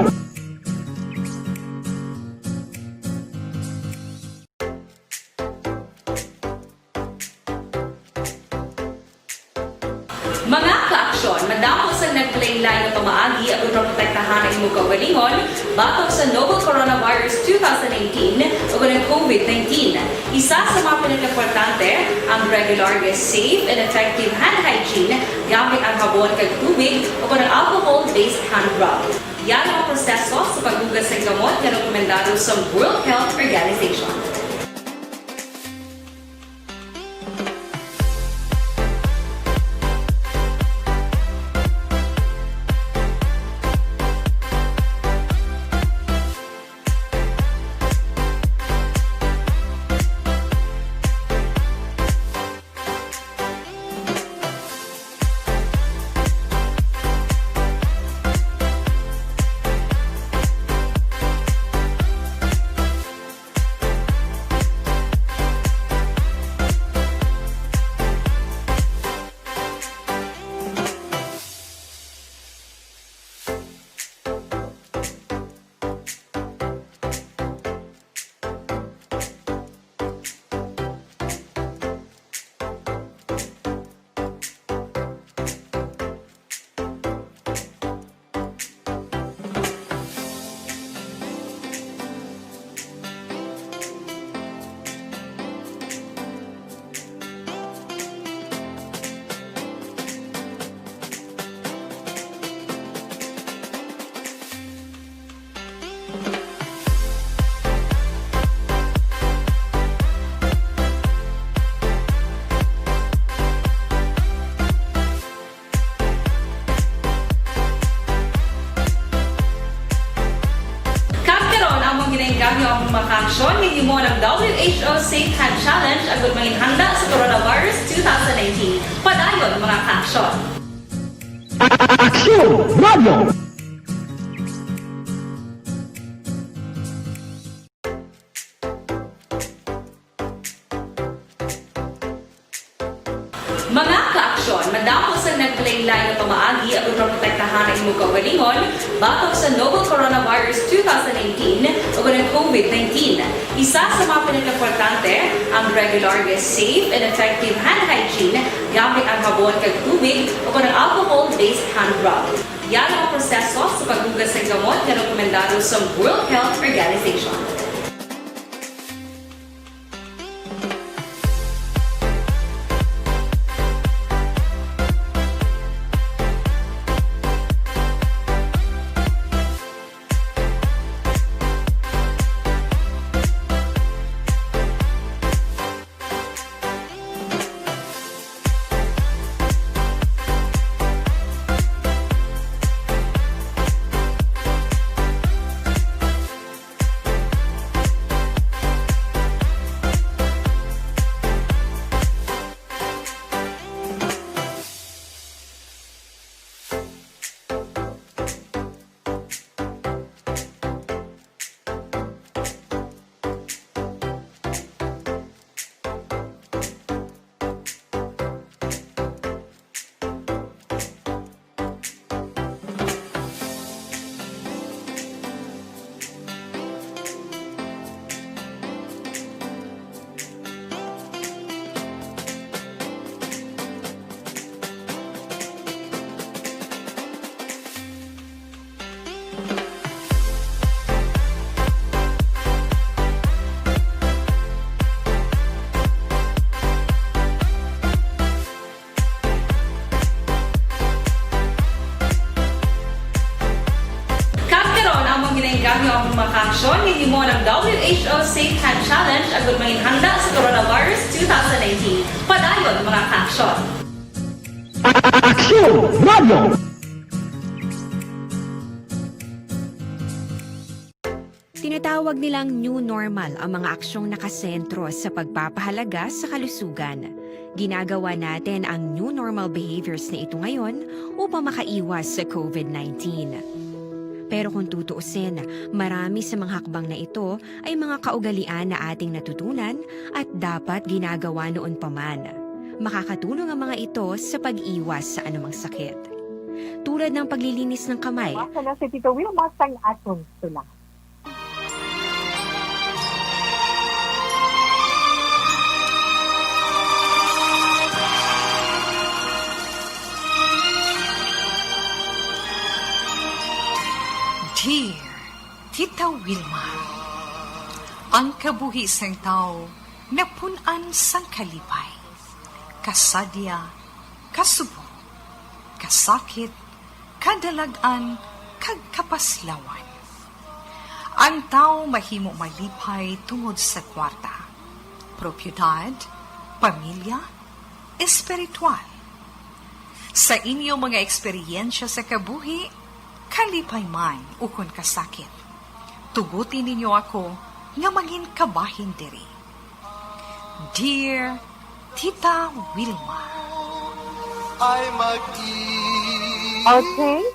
Mga kaaksyon, madamo sang nagpalain-lain nga pamaagi agud maprotektahan ang imo kaugalingon batok sa novel coronavirus two thousand nineteen ug ang covid nineteen. Isa sa mga pinakaimportante, ang regular nga safe and effective hand hygiene gamit ang habon kag tubig ug ang alcohol-based hand rub. Yari ang proseso sa paghugas sang gamot nga rekomendado sa World Health Organization. Challenge agud mangin handa sa Coronavirus two thousand nineteen. Padayon, mga ka-aksyon! Aksyon! Radyo! Mga ka-aksyon, madamo sang naglain-lain nga pamaagi agud maprotektahan ang imong kaugalingon batok sa novel coronavirus two thousand nineteen o ang COVID nineteen. Isa sa mga pinakaimportante, ang regular nga safe and effective hand hygiene gamit ang habon kag tubig o ang alcohol-based hand rub. Yara ang proseso sa paghugas sang gamot nga rekomendado sa World Health Organization. Kag karon, among ginainggam ang mga ka-aksyon nga himo ang W H O Safe Hand Challenge agud mangin handa sa Coronavirus two thousand nineteen. Padayon, mga ka-aksyon. Aksyon! Radyo! Tinatawag nilang new normal ang mga aksyong nakasentro sa pagpapahalaga sa kalusugan. Ginagawa natin ang new normal behaviors na ito ngayon upang makaiwas sa COVID nineteen. Pero kung tutuusin, marami sa mga hakbang na ito ay mga kaugalian na ating natutunan at dapat ginagawa noon pa man. Makakatulong ang mga ito sa pag-iwas sa anumang sakit, tulad ng paglilinis ng kamay. Basa na si Tito Wilma sang aton tula. Dear Tita Wilma, ang kabuhi sang tawo napun-an sang kalipay, kasadya, kasubo, kasakit, kadalag-an, kag kapaslawan. Ang tawo mahimo malipay tungod sa kwarta, propiedad, pamilya, espiritual. Sa inyo mga eksperyensya sa kabuhi, kalipay man ukon kasakit, tuguti ninyo ako nga mangin kabahin diri. Dear Tita Wilma. Ay mag-i- Okay.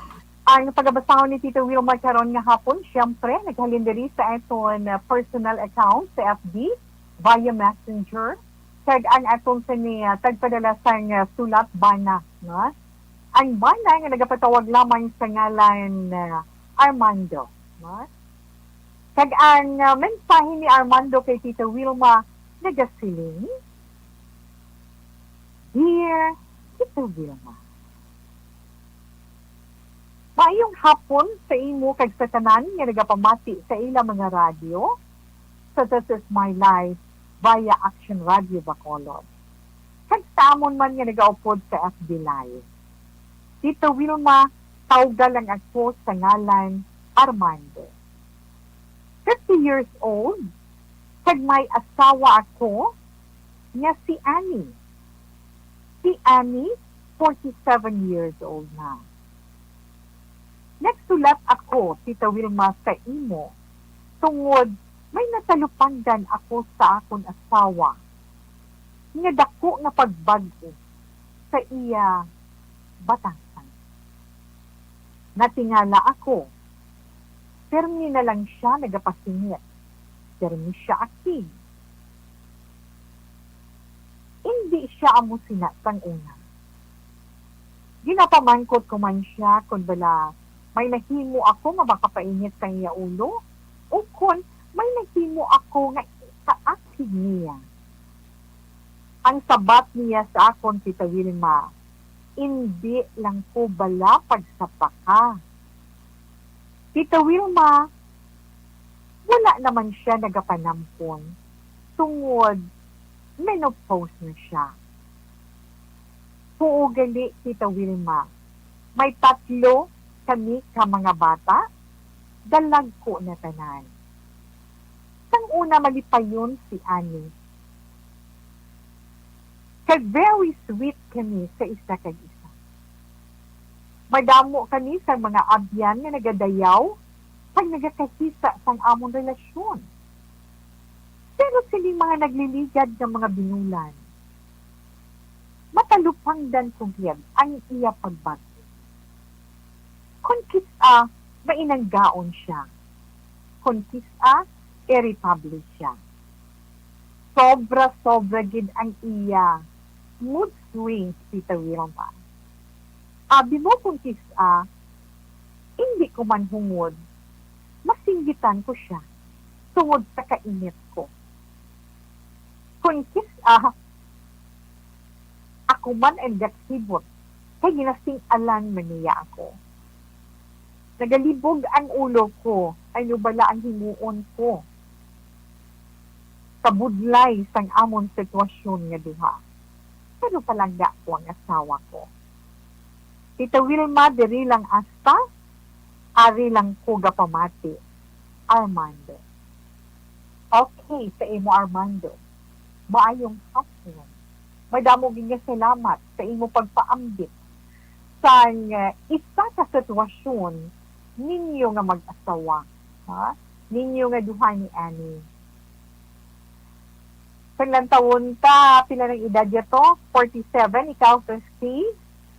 Ang pagabasahon ni Tita Wilma karon nga hapon, siyempre, naghalin diri sa aton, uh, personal account sa F B via Messenger. Kag ang aton sini, uh, tagpadala sang, uh, sulat bana, no? Ang bana nga nagapatawag lamang sa ngalan, uh, Armando, no? Kag ang, uh, mensahe ni Armando kay Tita Wilma nagasiling, Dear Tita Wilma, maayong hapon sa imo kag sa tanan nga nagapamati sa ila mga radyo sa This Is My Life via Action Radio Bacolod, kag sa amon man nga nagaupod sa F B Live. Tita Wilma, tawga lang ako sa ngalan Armando. Fifty years old, kag may asawa ako nga si Annie. Si Annie, forty-seven years old na. Nagsulat ako, Tita Wilma, sa imo tungod may natalupangdan ako sa akon asawa nga dako nga pagbag-o sa iya batasan. Natingala ako, pirmi na lang siya nagapasingit, pirmi siya akig. Indi siya amo sina sang una. Ginapamangkot ko man siya kon bala may nahimo ako nga makapainit sang iya ulo, o kon may nahimo ako nga ikaakig niya. Ang sabat niya sa akon, Tita Wilma, "Indi lang ko bala pagsapaka." Tita Wilma, wala naman siya nagapanampon tungod menopause na siya. Huo gali, Tita Wilma, may tatlo kami ka mga bata, dalagko na tanan. Sang una, malipayon si Annie, kag very sweet kami sa isa kag isa. Madamo kami sang mga abyan nga nagadayaw kag nagakahisa sang amon relasyon. Pero sining mga nagliligad nga mga binulan, matalupangdan ko gid ang iya pagbag-o. Kon kis-a, mainanggaon siya. Kon kis-a, irritable siya. Sobra-sobra gid ang iya mood swings, Tita Wilma. Abi mo, kon kis-a, indi ko man hungod, masinggitan ko sia tungod sa kainit ko. Kon kis-a, ako man ang nagsibot, kay ginasing-alan man niya ako. Nagalibog ang ulo ko, ano bala ang himuon ko? Kabudlay sang amon sitwasyon nga duha. Pero palangga ko ang asawa ko. Tita Wilma, diri lang asta, ari lang ko gapamati. Armando. Okay, sa imo, Armando. Maayong hapon. Madamo gid nga salamat sa imo pagpaambit sang, eh, isa ka sitwasyon ninyo nga mag-asawa, ha? Ninyo nga duha ni Annie. Panlantawon ta, pila ng edad niya to? Forty-seven, ikaw, fifty?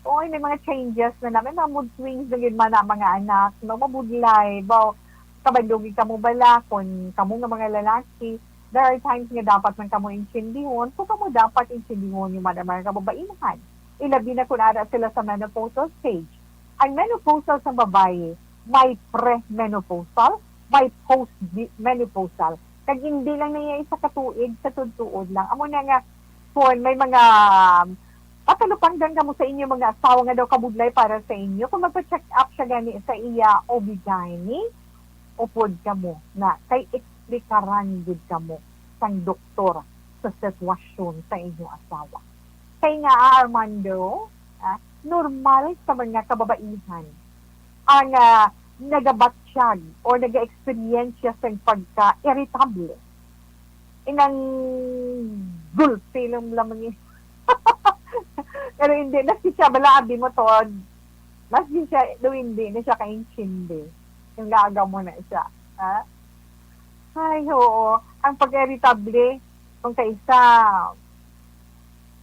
Oy, may mga changes na na. May mga mood swings na gid man na, mga anak, no? Mabudlay. Baw, kabalo gid kamo bala, kung kamo nga mga lalaki, there are times nga dapat man kamo intindihon. So, kamo dapat intindihon yung mga, mga kababaihan. Ilabi na kung ara sila sa menopausal stage. Ang menopausal sa babayi, may premenopausal, may postmenopausal. Kag hindi lang na iya isa ka tuig, sa tuod-tuod lang. Amo na nga, kung may mga patalupangdan kamo sa inyo mga asawa nga daw kabudlay para sa inyo, kung magpa-check up siya gani sa iya O B G Y N, upod kamo na kay eksplikaran gid kamo sang doktor sa sitwasyon sa inyo asawa. Kay nga, ah, Armando, ah, normal sa mga kababaihan ang, ah, nagabatyag o nag-experience sang pagka-irritable. Inang gulpi lang lamang eh. Pero hindi, mas siya, bala, abi mo, Tod. Mas di siya, do hindi na siya kaintindi. Yung laagaw mo na siya. Ha? Ay, oo. Ang pag-irritable, kung kaisa,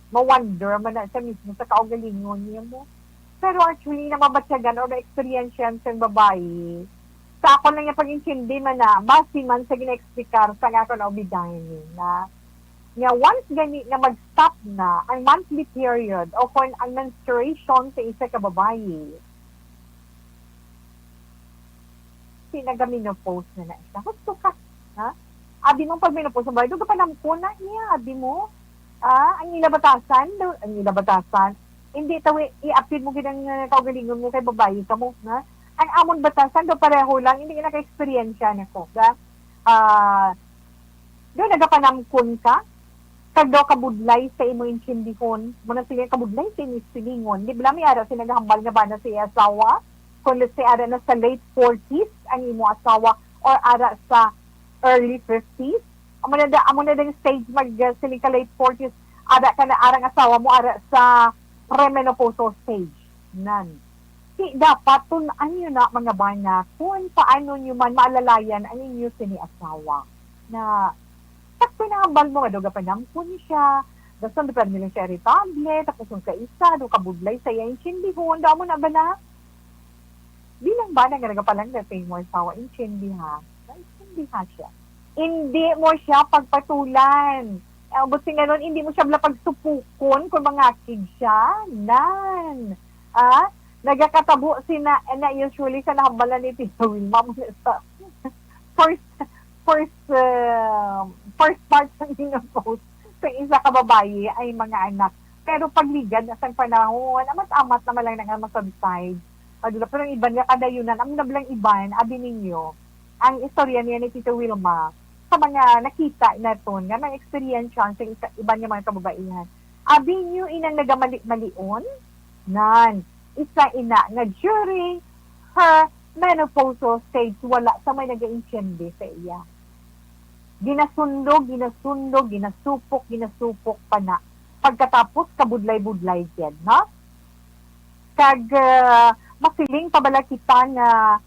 ma-wonder man na siya mismo sa kaugalingon niya mo. Pero actually, na mabatyagan o na-experience yan sa babae, sa ako lang yung pag-intindi man na, base man sa gina-explicar sa nga ako na ubidahin na, nga once gani na mag-stop na ang monthly period o kung ang menstruation sa isa ka babae, si nagamenopause na na siya. Gusto ka, ha? Abi mo pag menopause, ang babae, doon ka panampo na niya, abi mo. Ah, ang ila batasan, do, ang ila batasan, hindi tawi, iapid mo gid ang, uh, kaugalingon mo kay babae ka mo, ha? Ang amon batasan, do pareho lang, hindi ka naka-experience na ko, ha? Ah, do nagapanamkon ka, kag daw kabudlay sa imo intindihon, mo na sige kabudlay sa imo silingon. Di ba may ara si nagahambal nga bana sa iya asawa? Kung let's say, ara na sa late forties ang imo asawa or ara sa early fifties, amo na da, amo na ding stage mag, uh, siling ka late forties, ara ka na, arang asawa mo, ara sa premenopausal stage. Nan. Di dapat tun-an nyo na, mga bana, kung paano nyo man maalalayan ang inyo sini asawa. Na, sakto na hambal mo nga daw gapanamkon siya, Dason, di pa nila siya irritable, tapos yung kaisa, do kabudlay sa iya, intindihon, daw mo na bala? Bilang bana nga nagapalangga sa imong asawa, intindiha. Intindiha siya. Hindi mo siya pagpatulan. Eh, abot sing ganon, hindi mo siya bala pagsupukon kung mangakig siya. Nan. Ah, nagakatabo sina, na usually sa nahambalan ni Tita Wilma, mo sa first, first, uh, first part sa inyong post, sa isa ka babayi ay mga anak. Pero pagligad na sang panahon, amat-amat naman lang nang masubside. Pag, pero ang iban nga kadayunan, ang nablang iban, abi ninyo, ang istorya niya ni Tita Wilma, sa mga nakita naton, nga mga eksperyensya sa isa, iban nga mga kababaihan. Abi ninyo, inang nagamali-malion, nan, isa ina nga during her menopausal stage, wala sa may nag-intindi sa iya. Ginasundog, ginasundog, ginasupok, ginasupok pa na. Pagkatapos, kabudlay-budlay gid, no? Kag, ah, masiling pa bala kita nga,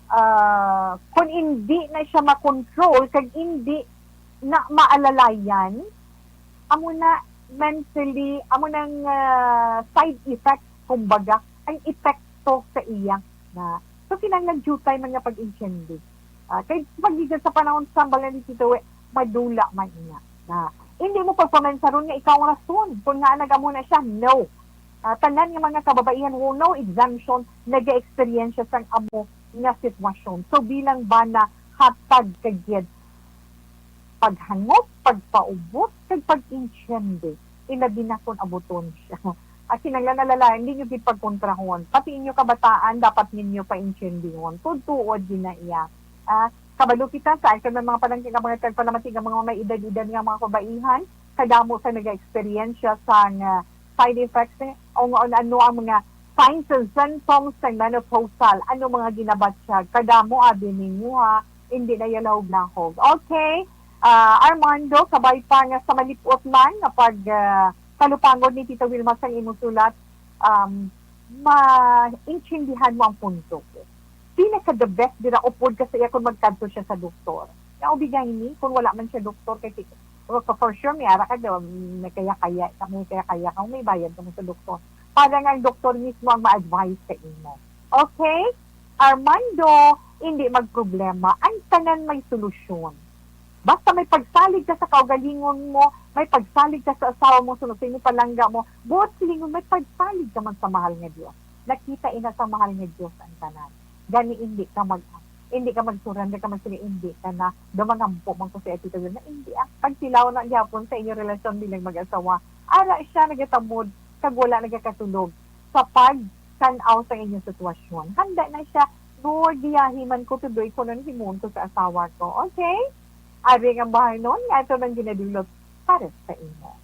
ah, kung hindi na siya makontrol, kag hindi na maalalayan, amo na mentally, amo nang, ah, side effects, kumbaga, ang epekto sa iya na. So, kinahanglan diutay man nga pag-intindi. Ah, kay pagligad sa panahon sa hambal ni Tito, we, madula man ina. Na, hindi mo pagpamansaron nga ikaw ang rason kung nga nagamo na siya. No. Ah, tanan nga mga kababaihan, who no exemption, nag-experience sang amo nga sitwasyon. So, bilang bana, hatag ka gyud paghangop, pagpaubos, kag pag-intindi. Ilabi na kung abuton siya. At kinahanglan alalayan, hindi nyo gid pagkontrahon. Pati inyo kabataan, dapat ninyo paintindihon. Tuod-tuod din na iya. Ah, kabalo kita sa, ay, kay may mga palangga nga mga tagpalamati nga mga may edad-edad nga mga kabaihan, kadamo sa nag-experience sang, ah, side effects, eh, o nga ano ang mga signs and symptoms sang menopausal, ano mga ginabatyag, kadamo abi ninyo, ha, hindi na yalahog-lahog. Okay, ah, Armando, kabay pa nga sa malipot man nga pag, ah, talupangon ni Tita Wilma sang imong sulat, um, maintindihan mo ang punto ko. Pinaka the best dira, upod ka sa iya kung magkadto siya sa doktor. Nga ubigay ni, kung wala man siya doktor, kay si-, for, for sure, may ara ka daw, may kaya-kaya, may kaya-kaya ka, may bayad ka mo sa doktor. Para nga ang doktor mismo ang ma-advise sa imo. Okay? Armando, hindi magproblema. Ang tanan may solusyon. Basta may pagsalig ka sa kaugalingon mo, may pagsalig ka sa asawa mo, sunod sa imong palangga mo, buot silingon, may pagsalig ka man sa mahal nga Dios. Nakita ina sa mahal nga Dios ang tanan. Gani, hindi ka mag-, hindi ka magsurrender, ka magsiling, "Hindi ka na, dumangampo man ko sa attitude na, hindi ah." Pagtilaw na gyapon sa inyong relasyon bilang mag-asawa. Ara siya nagatamod, kag wala nagakatulog sa pagtan-aw sa inyong sitwasyon. Handa na siya, "Lord, giyahi man ko, tudoy ko nun himuon ko sa asawa ko." Okay? Ari nga bahanon nga ato nang ginadulot para sa imo.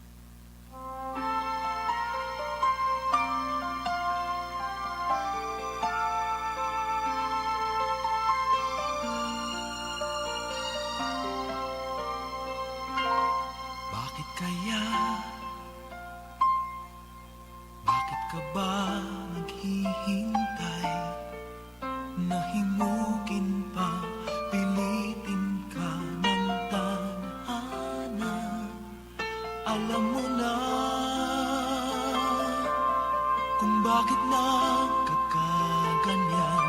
Bakit kaya? Bakit ka ba naghihintay? Nahimugin pa, pilitin ka ng tadhana. Alam mo na kung bakit nagkakaganyan.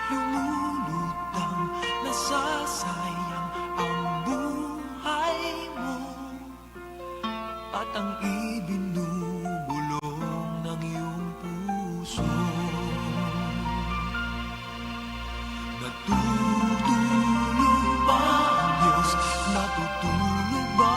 Lumulutang, nasasayang ang buhay mo. At ang ibinubulong ng iyong puso. Natutulog ba ang Diyos? Natutulog ba?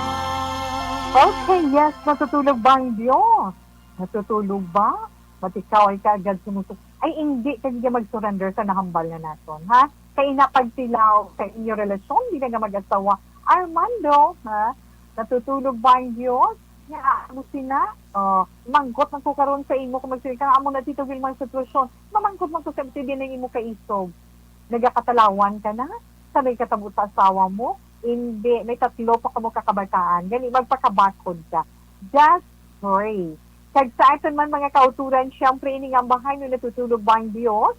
Okay, yes, natutulog ba ang Diyos? Natutulog ba? Ba't ikaw ay kaagad sumusuk-, ay, hindi ka, hindi mag-surrender sa nahambal na naton, ha? Kay ina pagtilaw sa inyo relasyon, di na nga mag-asawa. Armando, ha? Natutulog ba ang Diyos? Nga, ano sina? Oh, mangkot man ko karon sa imo kung magsiling ka, "Amo na, Tito Wilma, ang sitwasyon." Mamangkot man ko sa, "Sige na imo kaisog. Nagakatalawan ka na? Sa may katabo sa asawa mo? Hindi, may tatlo pa kamo kakabataan. Gani, magpakabakod ka." Just pray. Kag sa aton man mga kauturan, siyempre, ini nga ambahay no natutulog ba ang Diyos?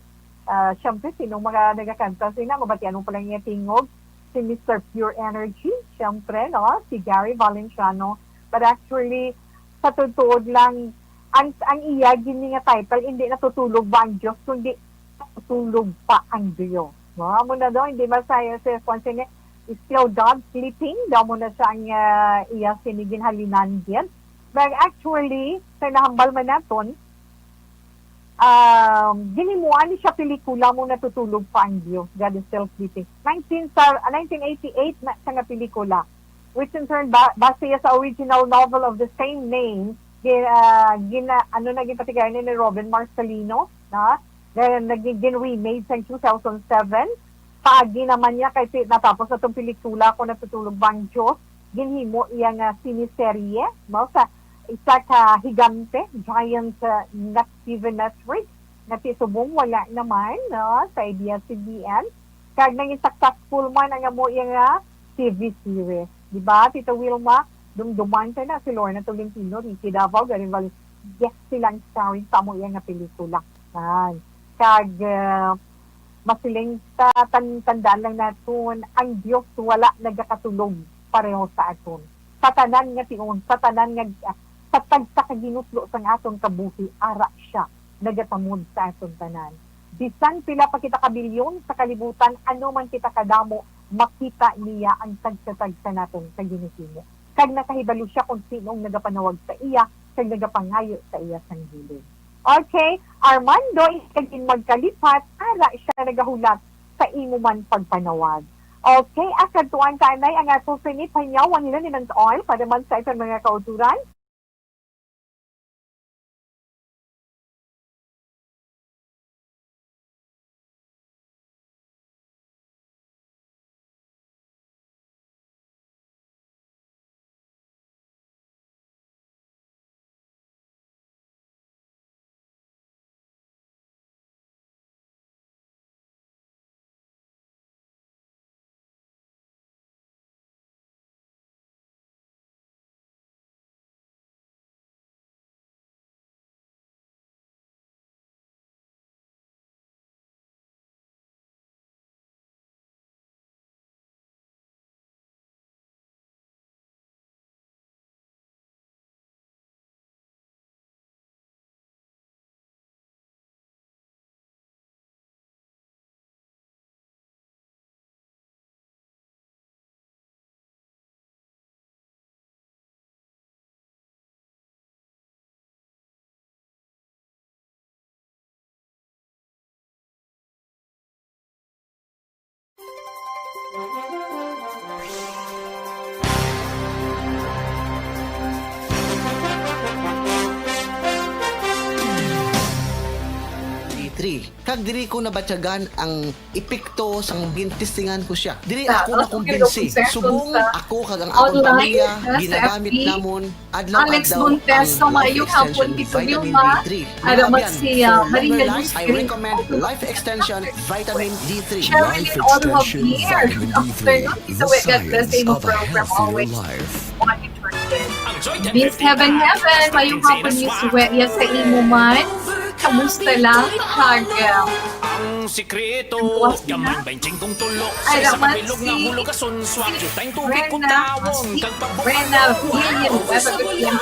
Ah, siyempre, sinong mga nagakanta sina? Mabatian mo pa lang niya tingog. Si Mister Pure Energy, siyempre, no? Si Gary Valenciano. But actually, sa tutuod lang, ang, ang iya gini nga title, hindi natutulog ba ang Diyos, kundi natutulog pa ang Diyos. No? Amo na, no? Hindi ba sa, sa, sa, sini, is still God sleeping? Daw mo na siya ang, ah, iya sini ginhalinan gid. But actually, sa nahambal man naton, um, ginimuan ni siya pelikula mo, Natutulog pa ang Diyos, God is Still Sleeping. Nineteen, sa, ah, nineteen eighty-eight na siya nga pelikula, which in turn, ba, base sa original novel of the same name, gi-, ah, gina-, ano na, ginpatigayon ni Robin Marcelino, na, na naging remade sa two thousand seven. Paagi naman niya kay ti-, natapos na tong pelikula ko, Natutulog ba ang Diyos, ginhimo iya nga siniserye, no, sa isa ka higante, giant, uh, na T V network, nga ti subong wala naman, no, sa A B S C B N. Kag nangin successful man ang amo iya nga T V series. Di ba, Tita Wilma? Dumduman ka na si Lorna Tolentino, Ricky Davao, Gary Val-, yes, silang starring sa amo iya nga pelikula. Yan. Kag, uh, masiling ta-, tan-, tandaan lang naton, ang Dios wala nagakatulog pareho sa aton. Sa tanan nga tion, sa tanan nga, sa tagsa ka ginutlo sang aton kabuhi, ara siya nagatamod sa aton tanan. Bisan pila pa kita ka bilyon sa kalibutan, ano man kita kadamo, makita niya ang tagsa-tagsa naton ka ginhimo. Kag nakahibalo siya kung sino ang nagapanawag sa iya kag nagapangayo sa iya sang bilin. Okay, Armando, ikaw gid magkalipat, ara siya nagahulat sa imo man pagpanawag. Okay, ah, kadtuan ta anay ang ato sini, pahinyawan nila ni Nang Oil para man sa ilang mga kauturan. Three. Kag diri ko nabatyagan ang epekto sang gintistingan ko siya. Diri ako nakumbinsi. Subong ako kag ang akon pamilya, ginagamit namon adlaw-adlaw ang Life Extension Vitamin D three. Ara man si, ah, Maria Luz Green. I recommend Life Extension Vitamin D three. Sherilyn Olhovier. Good afternoon. Isa we God bless sa imo program always. Miss Heaven Heaven, mayong hapon, Miss Weya, sa imo man. Kamusta lang? Kag, uh, ang sikreto, gamay baynte kong tulo sa isa ka bilog nga hulugason, swak yung tayong tubig kung tawon, kag pagbukas. Rena Villan, Nueva Guillen,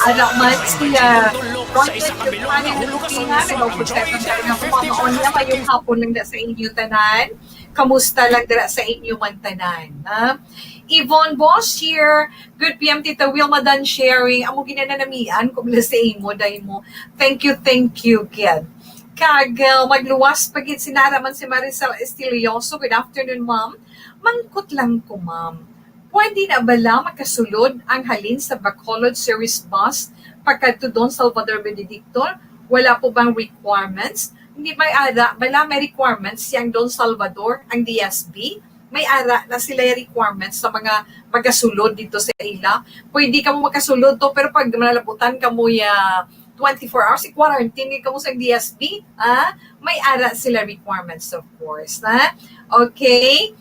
Ara man si, uh, Ronald Yukman, Pilipinas, hello po sa aton, nga kumamaon niya, mayong hapon lang na sa inyo tanan. Kamusta lang dira sa inyo man tanan, ha? Yvonne Boshier, good P M, Tita Wilma, done sharing. Amo ginananamian ko bala sa imo, day mo. Thank you, thank you, kid. Kag, uh, magluwas pa gid, sinara man si Maricel Estilioso. Good afternoon, ma'am. Mangkot lang ko, ma'am. Pwede na bala makasulod ang halin sa Bacolod Series bus pakadto Don Salvador Benedicto? Wala po bang requirements? Hindi, may ara bala, may requirements yang Don Salvador, ang D S B? May ara na sila requirements sa mga magasulod dito sa ila. Pwede kamo makasulod to, pero pag malabutan kamo ya twenty-four hours, i-quarantine kamo sa D S B, ah, may ara sila requirements, of course, ha? Okay?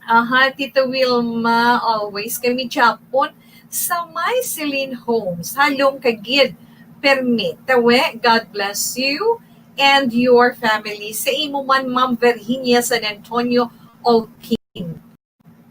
Aha, Tita Wilma, always kami Japon sa may Celine Homes. Halong kagid permit. Tawe, God bless you and your family. Sa imo man, Ma'am Virginia San Antonio Olpin.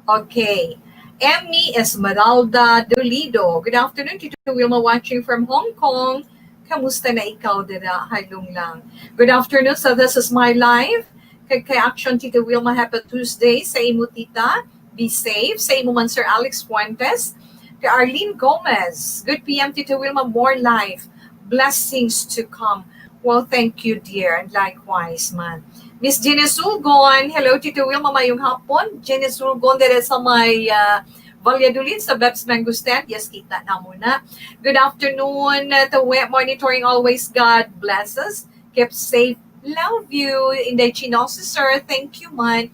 Okay. Emmy Esmeralda Dolido. Good afternoon, Tito Wilma, watching from Hong Kong. Kamusta na ikaw dira? Halong lang. Good afternoon sa This Is My Life. Kag kay Action, Tito Wilma, happy Tuesday sa imo, tita. Be safe. Sa imo man, Sir Alex Fuentes. Kay Arlene Gomez. Good P M, Tito Wilma, more life. Blessings to come. Well, thank you, dear. And likewise, man. Miss Jenny Sulgon. Hello, Tito Wilma. Mayong hapon. Jenny Sulgon, dere sa may, ah, Valladolid, sa Beb's Mango Stand. Yes, kita na muna. Good afternoon, uh, Tawe. Monitoring always. God bless us. Keep safe. Love you. Inday Chinoso, sir. Thank you, man.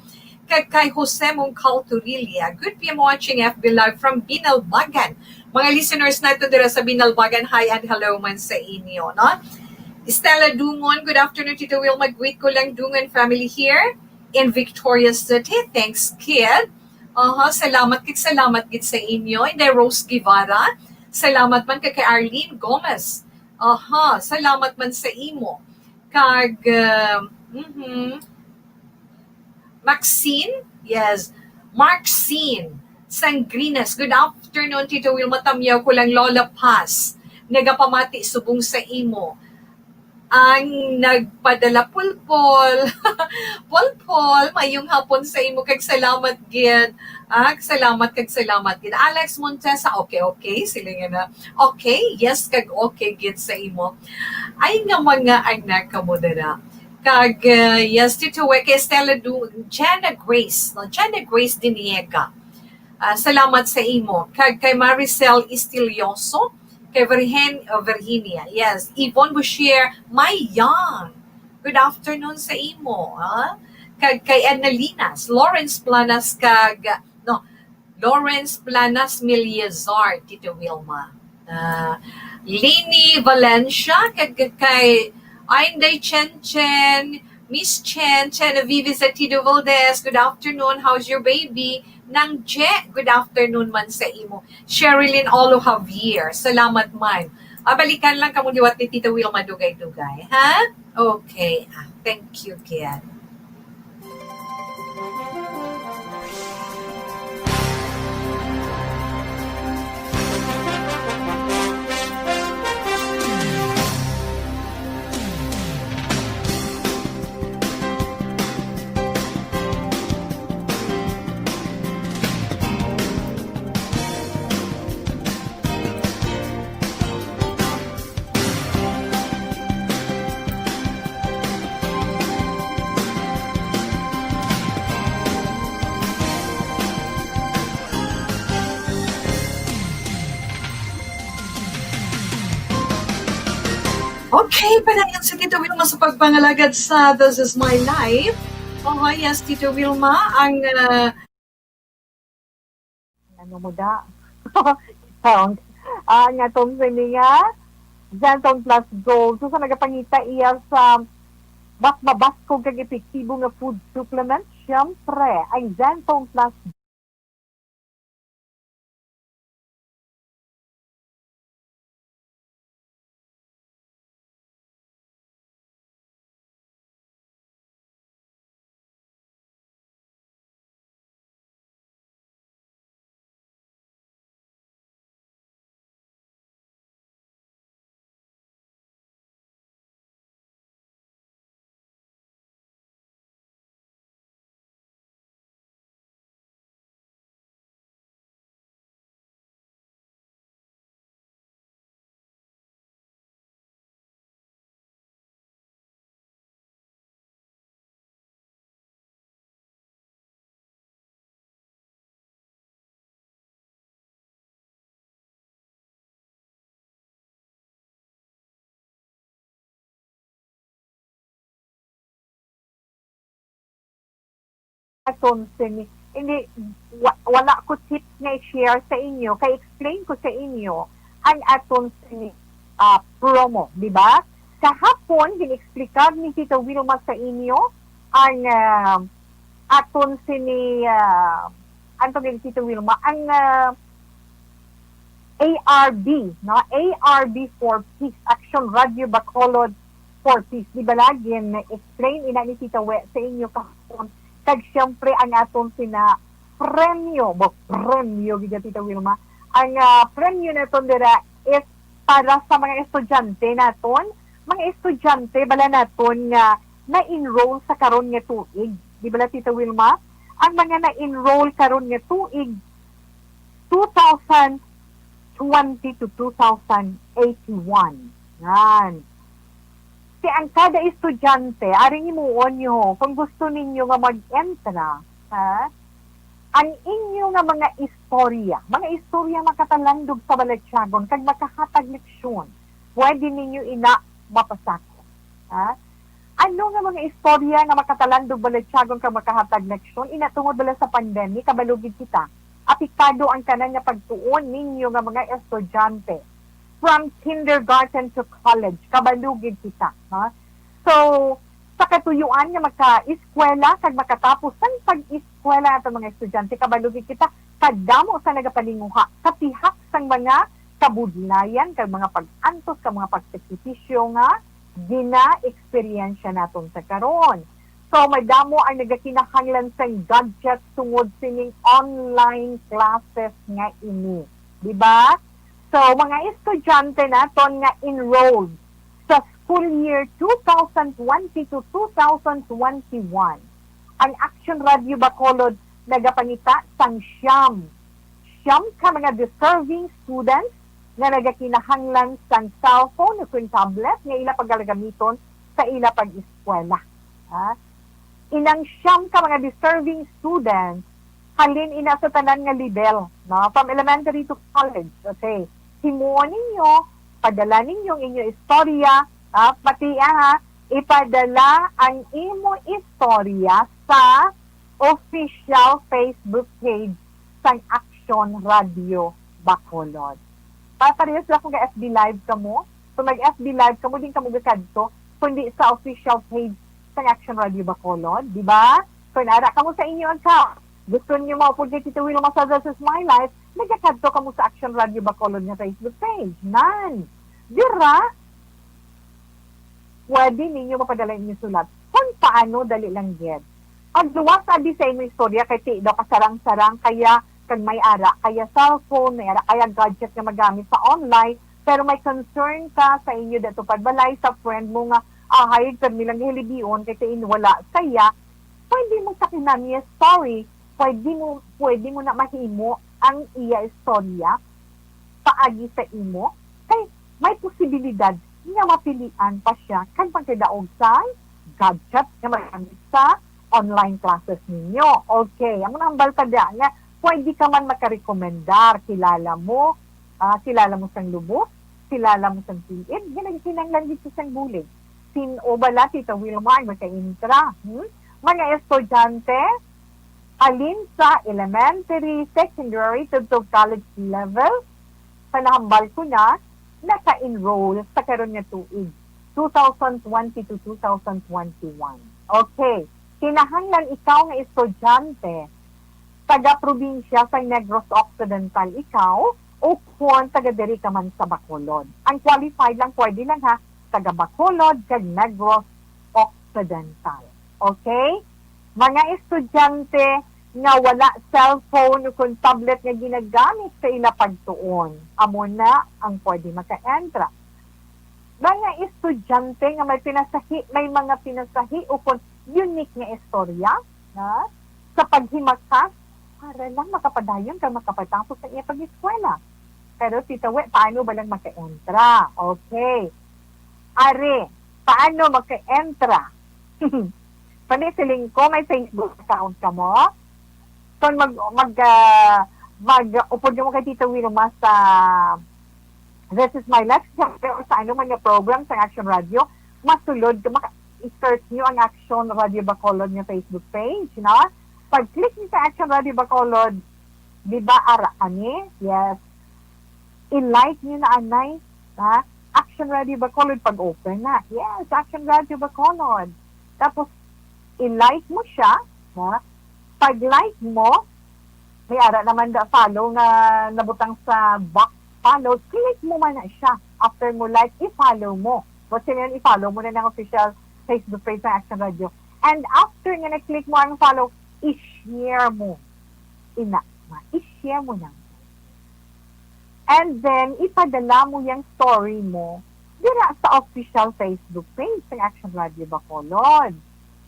Kag kay Jose Mongcal Turilla. Good P M watching F B Live from Binalbagan. Mga listeners nato dira sa Binalbagan, hi and hello man sa inyo, no? Stella Dungon, good afternoon, Tito Wilma. Greet ko lang Dungon family here in Victoria City. Thanks, kid. Aha, salamat kag salamat gid sa inyo. Inday Rose Guevara, salamat man kay, kay Arlene Gomez. Aha, salamat man sa imo. Kag, uh, mhm. Maxine? Yes. Marxine Sangrinas. Good afternoon, Tito Wilma. Tamyaw ko lang, Lola Paz. Nagapamati subong sa imo. Ang nagpadala, Pulpol. Pulpol, mayong hapon sa imo, kag salamat gid. Ah, salamat kag salamat gid. Alex Montesa, okay, okay. Sila nga na, okay, yes, kag okay gid sa imo. Ay nga mga anak ka mo dira. Kag, uh, yes, Tito Wek, kay Stella Du, Jenna Grace, no? Jenna Grace Diniega. Ah, salamat sa imo. Kag kay Maricel Istilioso, kay Virgen, uh, Virginia. Yes, Yvonne Boucher, my young. Good afternoon sa imo, ha? Kag kay Edna Linas, Lawrence Planas, kag, no, Lawrence Planas Miliazar, Tito Wilma. Ah, Lini Valencia, kag kay Inday Chen Chen, Miss Chen, Genevieve Zetido Valdez, good afternoon, how's your baby? Nang Je, good afternoon man sa imo. Sherilyn Olo Javier, salamat man. Ah, balikan lang kamo liwat ni Tita Wilma dugay-dugay, ha? Okay, ah, thank you, Kian. Okay, padayon sa kita, Wilma, sa pagpangalagad sa This Is My Life. Oh, yes, Tito Wilma, ang, ah, ano mo da? Sound. Ah, nga tong sini nga, Xanthone Plus Gold. So, sa nagapangita iya sa mas mabaskog kag epektibo nga food supplement, siyempre, ang Xanthone Plus Aton sini, hindi, wa-, wala ko tips nga i-share sa inyo, kay explain ko sa inyo ang aton sini, ah, promo, di ba? Kahapon, gin-explicar ni Tita Wilma sa inyo ang, ah, aton sini, ah, ano to, Tita Wilma? Ang, ah, A R B, no? A R B for Peace, Action Radio Bacolod for Peace. Di ba lagi, explain ina ni Tita We sa inyo kahapon. Kag siyempre, ang aton sina, premyo, ba, premyo, gid, Tita Wilma, ang, ah, premyo naton dira is para sa mga estudyante naton, mga estudyante bala naton nga na-enroll sa karon nga tuig. Di bala, Tita Wilma? Ang mga na-enroll karon nga tuig, two thousand twenty to two thousand eighty-one. Yan. Si ang kada estudyante, aring himuon nyo, kung gusto ninyo nga mag-entra, ha? Ang inyo nga mga istorya, mga istorya makatalandog sa balatyagon kag makahatag leksyon, pwede ninyo ina mapasakop. Ha? Ano nga mga istorya nga makatalandog balatyagon kag makahatag leksyon? Ina, tungod bala sa pandemic, kabalo gid kita. Apekado ang tanan nga pagtuon ninyo nga mga estudyante. From kindergarten to college, kabalo gid kita. Ha? So, sa katuyuan nga maka-eskwela kag makatapos sang pag-eskwela ato mga estudyante, kabalo gid kita, kadamo sa nagapalinguha, katihak sang mga kabudlayan kag mga pag-antos kag mga pagsakripisyo nga gina-eksperyensya naton sa karon. So, madamo ang nagakinahanglan sang gadget tungod sining online classes nga ini. Di ba? So, mga estudyante naton nga enrolled sa school year two thousand twenty to two thousand twenty-one, ang Action Radio Bacolod nagapangita sang siyam, siyam ka mga deserving students nga nagakinahanglan sang cellphone o kon tablet nga ila pagalagamiton sa ila pag-eskwela. Ha? Inang siyam ka mga deserving students, halin ina sa tanan nga level, no? From elementary to college, okay? Himuon ninyo, padala ninyo ang inyo istorya, ha? Pati, ha, ipadala ang imo istorya sa official Facebook page sang Action Radio Bacolod. Pa-, parehas lang kung ga-F B Live kamo. Kung mag-F B Live kamo, din kamo gakadto, kundi sa official page sang Action Radio Bacolod, di ba? Kung ara kamo sa inyo account, gusto niyo maupod kay Tito Wilma sa This Is My Life, nagakadto kamo sa Action Radio Bacolod nga Facebook page. Nan! Dira, pwede ninyo mapadala ang inyong sulat. Kung paano, dali lang gid. Pagluwas abi sa imong istorya kay ti daw kasarang-sarang kaya kag may ara kaya cellphone, may ara kaya gadget nga magamit sa online, pero may concern ka sa inyo dato pagbalay sa friend mo nga ahay permi lang hilibion kay ti wala saya, pwede mo sa kinamye story, pwede mo, pwede mo na mahimo ang iya istorya paagi sa imo, kay may posibilidad nga mapilian pa siya kag magkadaog sa gadget nga magamit sa online classes ninyo. Okay, amo na ang balta dia nga pwede ka man makarekomendar, kilala mo, ah, kilala mo sang lubos, kilala mo sang tiid, ginagkinanglan gid sang bulig. Sin-o bala, Tita Wilma, ang makaintra? Hmm? Mga estudyante, halin sa elementary, secondary, tubtob college level, sa nahambal ko na, naka-enroll sa karon nga tuig, two thousand twenty to two thousand twenty-one. Okay, kinahanglan ikaw nga estudyante, taga-probinsya sa Negros Occidental ikaw, o kon taga diri ka man sa Bacolod. Ang qualified lang, pwede lang ha, taga Bacolod kag Negros Occidental. Okay? Mga estudyante nga wala cellphone o kon tablet nga ginagamit sa ila pagtuon, amo na ang pwede maka-entra. Mga estudyante nga may pinasahi, may mga pinasahi o kon unique nga istorya, ha? Sa paghimakas, para lang makapadayon kag makapatapos sa iya pag-eskwela. Pero, Tita We, paano ba lang maka-entra? Okay. Are, paano maka-entra? Kani, siling ko, may Facebook account kamo? Kung mag, mag, ah, mag-upod mo kay Tita Wilma sa This Is My Life, syempre, o sa ano man nga program sa Action Radio, masulod ka, maka-, i-search nyo ang Action Radio Bacolod nga Facebook page, no? Pag-click nyo sa Action Radio Bacolod, di ba, ara, ani? Yes. I-like nyo na, anay, ha? Action Radio Bacolod, pag-open na. Yes, Action Radio Bacolod. Tapos, i-like mo siya, ha? Pag-like mo, may ara naman da follow nga nabutang sa box follow. Click mo man na siya. After mo like, i-follow mo. What's yun, i-follow mo na ng official Facebook page ng Action Radio. And after nga na-click mo ang follow, i-share mo. Ina, ma, i-share mo na. And then, ipadala mo yung story mo dira sa official Facebook page ng Action Radio Bacolod.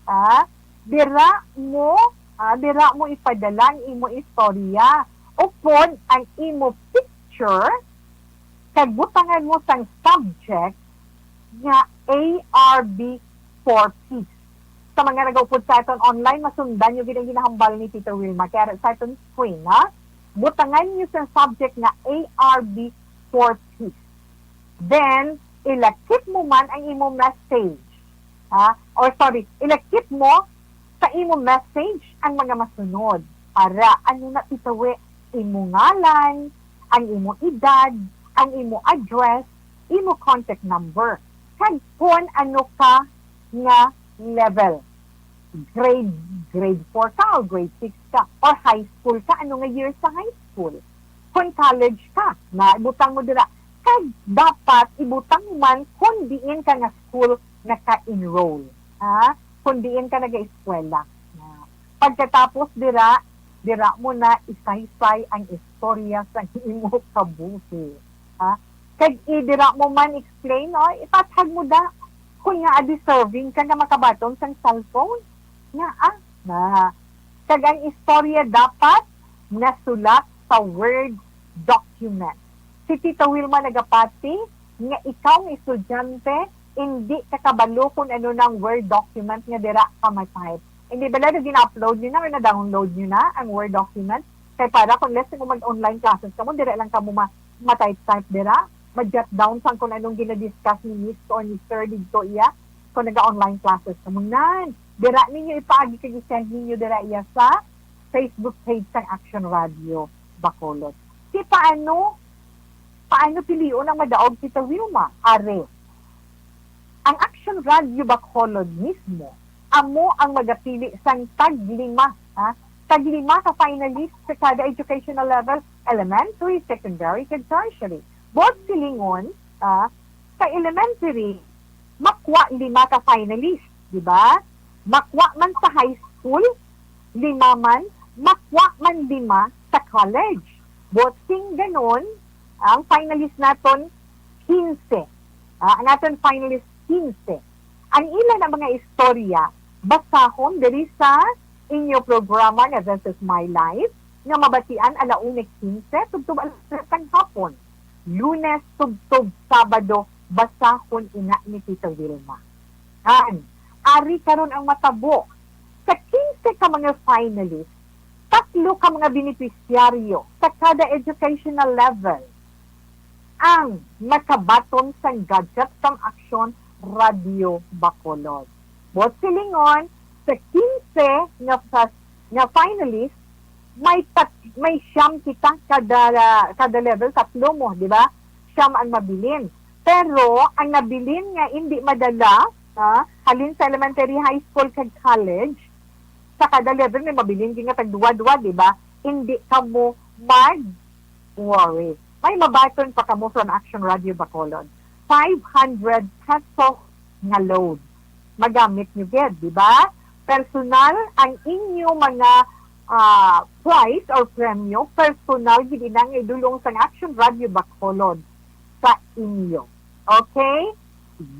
Ah, dira mo, ah, dira mo ipadala ang imo istorya. Upod ang imo picture, kag butangan mo sang subject nga A R B for Peace. Sa mga nagaupod sa aton online, masundan nyo gid ang ginahambal ni Tita Wilma. Kaya sa aton screen, ha? Butangan nyo sa subject nga A R B for Peace. Then, ilakip mo man ang imo message. Ha? Or sorry, ilakip mo sa imo message ang mga masunod. Para ano na itawi imo ngalan, ang imo edad, ang imo address, imo contact number, kag kon ano ka nga level. Grade, grade four ka, o grade six ka, or high school ka, ano nga year sa high school. Kon college ka, na ibutang mo dira. Kag dapat ibutang man kon diin ka nga school naka-enroll. Ha? Kon diin ka nag-eskwela. Na pagkatapos dira, dira mo na isaysay ang istorya sa imo kabuhi. Ha? Kag i-, dira mo man explain, o, ipatag mo da. Kung nga deserving ka nga makabaton sang cellphone, nga, ah, na. Kag ang istorya dapat nasulat sa Word document. Si Tita Wilma nagapati nga ikaw nga estudyante, hindi ka kabalo kung ano nang Word document nga dira ka ma-type. Hindi bala na gina-upload nyo na or na-download nyo na ang Word document? Kay para kung let's say kung mag-online classes kamo, dira lang kamo ma-, ma-type-type dira, ma-jot down sang kung anong gina-discuss ni Miss o ni Sir didto iya, kung naga-online classes kamo. Nan, dira ninyo ipaagi kag i-send ninyo dira iya sa Facebook page sang Action Radio Bacolod. Si paano, paano pilion ang madaog, Tita Wilma? Are, ang Action Radio Bacolod mismo, amo ang magapili sang taglima, ha? Taglima ka finalist sa kada educational level, elementary, secondary, kag tertiary. Buot silingon, ah, sa elementary, makuha lima ka finalist, di ba? Makuha man sa high school, lima man, makuha man lima sa college. Buot sing ganon, ang finalist naton, quince. Ah, ang aton finalist, quince. Ang ila na mga istorya, basahon diri sa inyo programa nga This Is My Life, nga mabatian ala una quince tubtob alas tres sang hapon, Lunes tubtob Sabado, basahon ina ni Tita Wilma. An, ari karon ang matabo. Sa quince ka mga finalist, tatlo ka mga benepisyaryo sa kada educational level ang makabaton sang gadget sang Action Radio Bacolod. Buot silingon, sa quince nga, nga finalist, may tat-, may siyam kita kada, kada level, tatlo mo, di ba? Siyam ang mabilin. Pero ang nabilin nga hindi madala, ha, halin sa elementary, high school, kag college, sa kada level may mabilin gyud nga tagduwa-duwa, di ba? Hindi kamo mag-worry. May mabaton pa kamo from Action Radio Bacolod. Five hundred pesos nga load. Magamit nyo gid, di ba? Personal ang inyo mga, ah, prize or premyo, personal gid ina nga idulong sang Action Radio Bacolod sa inyo. Okay?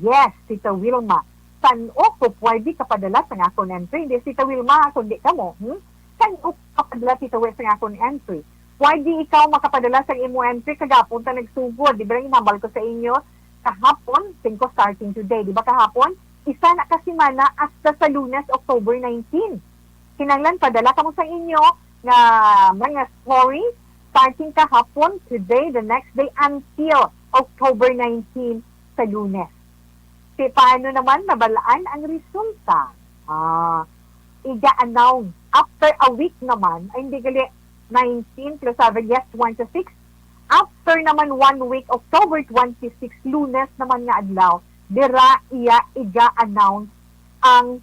Yes, Tita Wilma. San-o ko pwede kapadala sang akon entry? Hindi, Tita Wilma, kundi kamo, hmm? San-o ko kapadala, Tita Wi, sang akon entry? Pwede ikaw makapadala sang imo entry kagapon ta nagsugod. Di ba, ginhambal ko sa inyo kahapon, singko starting today. Di ba kahapon? Isa na ka semana hasta sa Lunes, October nineteen. Kinahanglan padala kamo sa inyo nga mga story starting kahapon, today, the next day, until October nineteen sa Lunes. Si paano naman mabalaan ang resulta? Ah, iga-announce after a week naman, ay, hindi gali, nineteen plus seven, yes, twenty-six. After naman one week, October twenty-six, Lunes naman nga adlaw, dira iya iga-announce ang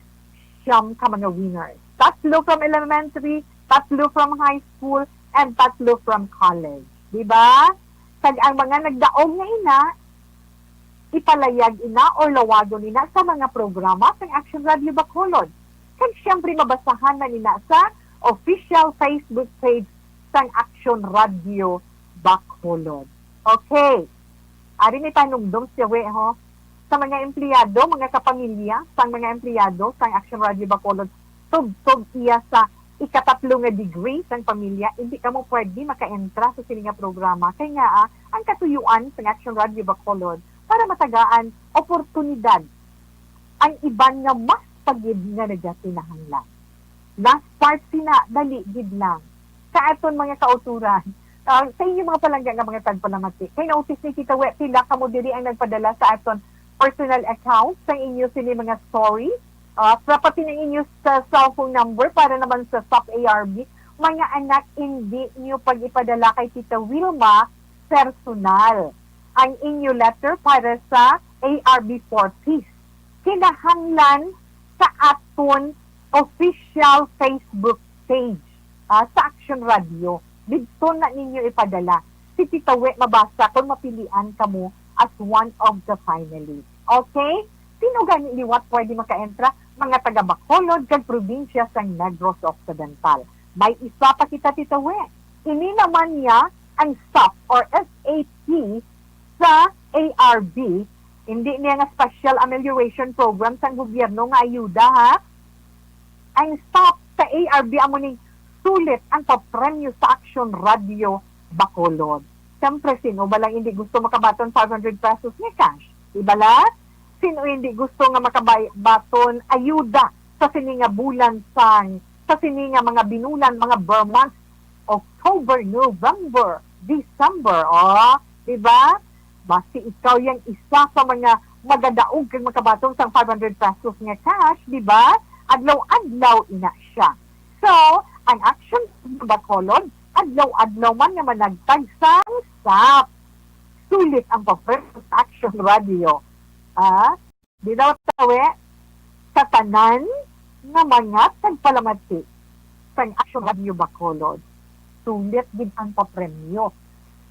siyam ka mga winners. Tatlo from elementary, tatlo from high school, and tatlo from college. Di ba? Kag ang mga nagdaog nga ina, ipalayag ina or lawagon ina sa mga programa sang Action Radio Bacolod. Kag siyempre, mabasahan man ina sa official Facebook page sang Action Radio Bacolod. Okay. Ari ni panumdom siya, we, ho. Sa mga empleyado, mga kapamilya, sang mga empleyado sang Action Radio Bacolod, tubtob iya sa ikatatlo nga degree sang pamilya, hindi kamo pwede maka-entra sa sini nga programa. Kay nga, ah, ang katuyuan sang Action Radio Bacolod para matagaan oportunidad ang iban nga mas pa gid nga nagakinahanglan. Last part sina, dali gid lang. Sa aton mga kauturan, ah, sa inyo mga palangga nga mga tagpalamati, kay notice ni Tita We, pila kamo diri ang nagpadala sa aton personal account sa inyo sini mga story. Ah, dapat ang inyo sa cellphone number para naman sa S A P A R B. Mga anak, hindi nyo pag-ipadala kay Tita Wilma personal ang inyo letter para sa A R B four Ps. Kinahanglan sa aton official Facebook page, ah, sa Action Radio. Didto na ninyo ipadala. Si Tita We mabasa kung mapilian kamo as one of the finalists. Okay? Sino gani liwat pwede makaentra? Mga taga Bacolod kag probinsya sang Negros Occidental. May isa pa kita, Tita We. Ini naman niya ang S A P or S A P sa A R B. Hindi niya nga special amelioration program sang gobyerno nga ayuda, ha? Ang S A P sa A R B amo ning sulit ang papremyo sa Action Radio Bacolod. Siyempre, sino ba lang hindi gusto makabaton five hundred pesos nga cash? Di ba la? Sino hindi gusto nga makabaton ayuda sa sini nga bulan sang, sa sini nga mga binulan, mga ber months, October, November, December, oh, di ba? Basi ikaw yang isa sa mga magadaog kag makabaton sang five hundred pesos nga cash, di ba? Adlaw-adlaw ina siya. So, ang Action Bacolod, adlaw-adlaw man nga managtag sang S A P. Sulit ang pag-press sa Action Radio. Ah, di daw tawi sa tanan nga mga tagpalamati sang Action Radio Bacolod. Sulit gid ang papremyo.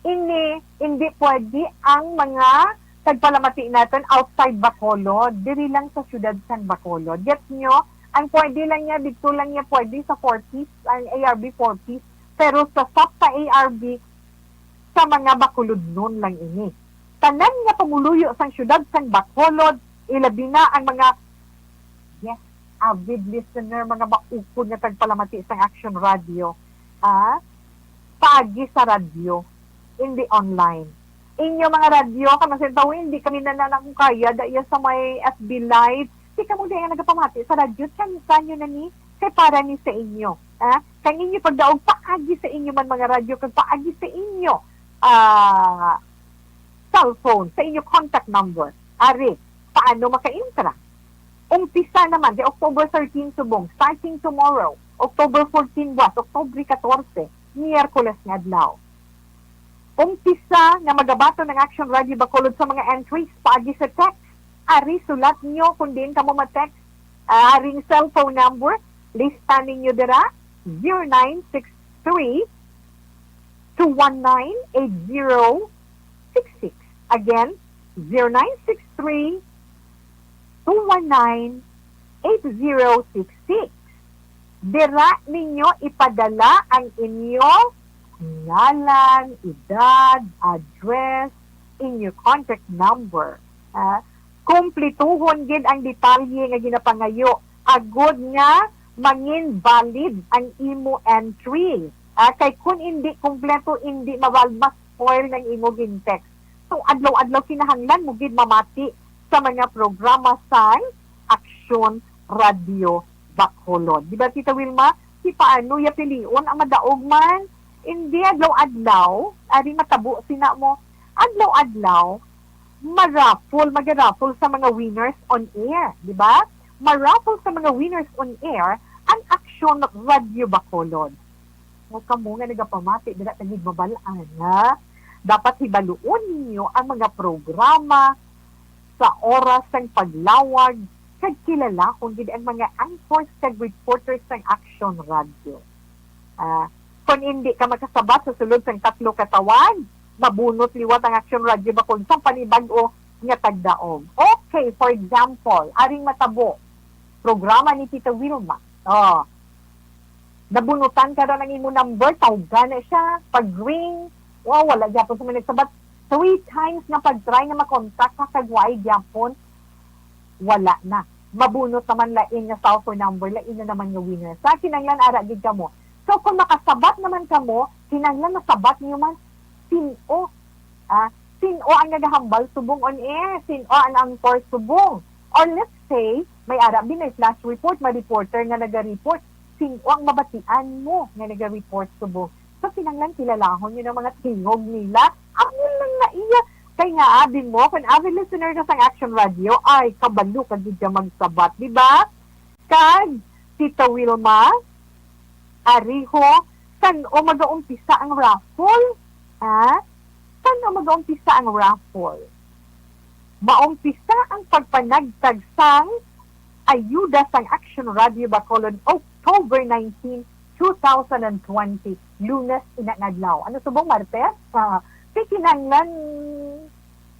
Ini, hindi pwede ang mga tagpalamati naton outside Bacolod, diri lang sa siyudad sang Bacolod. Gets nyo? Ang pwede lang niya, dito lang niya pwede sa four Ps, ang A R B four Ps. Pero sa S A P sa A R B, sa mga Bacolodnon lang ini. Tanan nga pumuluyo sang siyudad sang Bacolod, ilabi na ang mga, yes, avid listener, mga maukod nga tagpalamati sang Action Radio, ah, paagi sa radyo, in the online. Inyo mga radyo, kamasintaw, hindi kami na lang kaya, daya sa may F B Live. Di kamo daya nga nagapamati sa radyo, tsansa nyo na ni, kay para ni sa inyo. Ah, kang inyo pagdaog, paagi sa inyo man mga radyo, kag paagi sa inyo, ah, cellphone, sa inyo contact number. Ari, paano maka-intra? Umpisa naman, di October thirteen subong, starting tomorrow, October fourteen buwas, October katorse, Miyerkules nga adlaw. Umpisa nga magabaton ang Action Radio Bacolod sa mga entries paagi sa text. Ari, sulat nyo kung diin kamo ma-text. Ah, aring cellphone number, lista ninyo dira, zero nine six three, two one nine, eight zero six six. Again, zero nine six three, two one nine, eight zero six six. Dira ninyo ipadala ang inyo ngalan, edad, address, inyo contact number. Ah, kumplituhon gid ang detalye nga ginapangayo agod nga mangin valid ang imo entry. Ah, kay kun indi kumpleto, indi mawal, mas spoil ang imo gin-text. So, adlaw-adlaw kinahanglan mo gid mamati sa mga programa sang Action Radio Bacolod. Di ba, Tita Wilma? Si paano ya pilion ang madaog man? Hindi adlaw-adlaw, ari matabo sina mo, adlaw-adlaw, ma-raffle, mag-raffle sa mga winners on air, di ba? Ma-raffle sa mga winners on air ang Action Radio Bacolod. O kamo nga nagapamati, dira ta gid mabal-an, ha? Dapat hibaluon ninyo ang mga programa sa oras sang paglawag, kag kilalahon gid ang mga anchors kag reporters sang Action Radio. Ah, kung hindi ka makasabat sa sulod sang tatlo ka tawag, mabunot liwat ang Action Radio Bacolod sang panibag-o nga tagdaog. Okay, for example, aring matabo, programa ni Tita Wilma. Oh, nabunutan ka ra ng imo number, tawga na siya. Pag ring, wow, wala gyapon sa may nagsabat. Three times na pag-try na makontak ka kag wala gyapon, wala na. Mabunot naman lain nga cellphone number, lain na naman nga winner. Sa kinanglan ara gid kamo. So kung makasabat naman kamo, kinanglan masabat niyo man sin-o. Ah, sin-o ang nagahambal subong on air? Sin-o ang anchor subong? Or let's say, may ara bin may flash report, may reporter nga naga-report. Sin-o ang mabatian mo nga naga-report subong? So kinanglan kilalahon niyo ang mga tingog nila. Amo lang na iya. Kay nga abi mo, kung avid listener ka sang Action Radio, ay kabalo ka gid ka magsabat, di ba? Kag, Tita Wilma, ariho, san-o magaumpisa ang raffle? Ha? San-o magaumpisa ang raffle? Maumpisa ang pagpanagtag sang ayuda sang Action Radio Bacolod, October nineteen, two thousand and twenty, Lunes ina nga adlaw. Ano subong, Martes? Ah, kay kinanglan,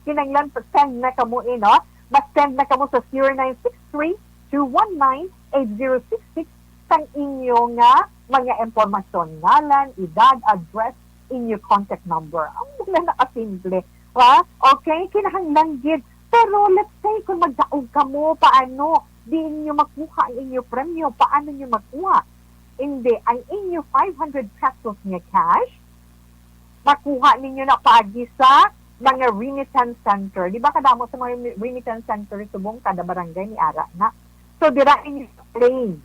kinanglan pa send na kamo, eh, no? Mas send na kamo sa zero nine six three, two one nine, eight zero six six sang inyo nga mga impormasyon, ngalan, edad, address, inyo contact number. Amo lang na kasimple. Ha? Okay? Kinahanglan gid. Pero let's say, kung magdaog kamo, paano? Di inyo makuha ang inyo premyo. Paano nyo makuha? Hindi. Ang inyo five hundred pesos nga cash, makuha ninyo na paagi sa mga remittance center. Di ba kadamo sa mga remi-, remittance center subong kada barangay ni ara na? So, dira ninyo claim.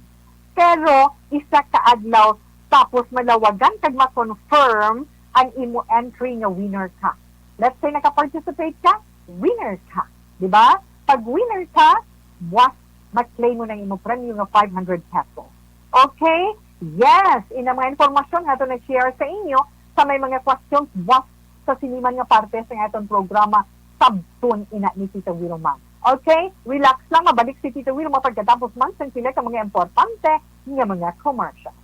Pero, isa ka adlaw, tapos malawagan kag ma-confirm ang imo entry nga winner ka. Let's say, naka-participate ka, winner ka. Di ba? Pag winner ka, buwas, ma-claim mo na ang imo premyo nga five hundred pesos. Okay? Yes, ina mga impormasyon nga ato nag-share sa inyo sa may mga questions buwas sa sini man nga parte sa aton programa, sabton ina ni Tita Wilma. Okay? Relax lang, mabalik si Tita Wilma pagkatapos man sang pila ka mga importante nga mga commercial.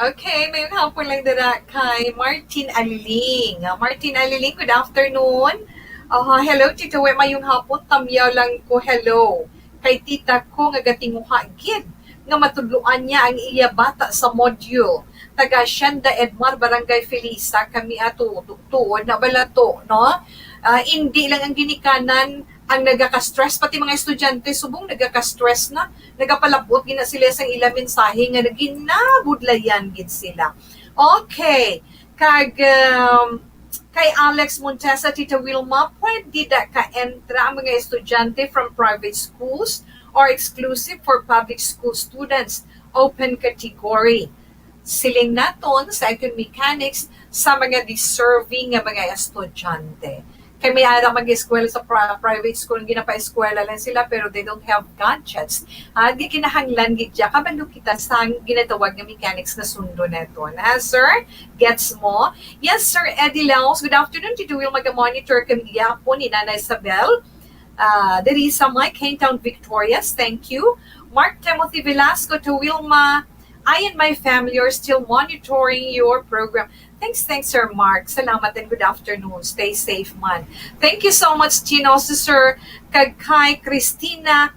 Okay, mayong hapon lang dira kay Martin Aliling. Ah, Martin Aliling, good afternoon. Aha, hello, Tito We, mayong hapon. Tamyaw lang ko, hello. Kay tita ko nga gatinguha gid nga matudloan niya ang iya bata sa module. Taga Hacienda Edmar, Barangay Felisa, kami ato, tu-, tuod na balato, no? Ah, indi lang ang ginikanan ang nagaka-stress, pati mga estudyante subong nagaka-stress na, nagapalabot gina sila sang ila mensahe nga ginabudlayan gid sila. Okay, kag, um, kay Alex Montesa, Tita Wilma, pwede da ka-entra ang mga estudyante from private schools or exclusive for public school students, open category? Siling naton sa Econ Mechanics sa mga deserving nga mga estudyante. Kay may ara mag-eskwela sa pri-, private school, ang ginapaeskwela lang sila, pero they don't have gadgets. Ah, di kinahanglan gid siya. Kabalo kita sa ginatawag nga mechanics nga sundo naton. Ah, sir? Gets mo? Yes, Sir Eddie Laos. Good afternoon. Tito Will, maga-monitor kami gihapon ni Nanay Isabel. Ah, diri sa my Cane Town, Victorias. Thank you. Mark Timothy Velasco, to Wilma, I and my family are still monitoring your program. Thanks, thanks, Sir Mark. Salamat and good afternoon. Stay safe man. Thank you so much, Tino, Sir, kag kay Christina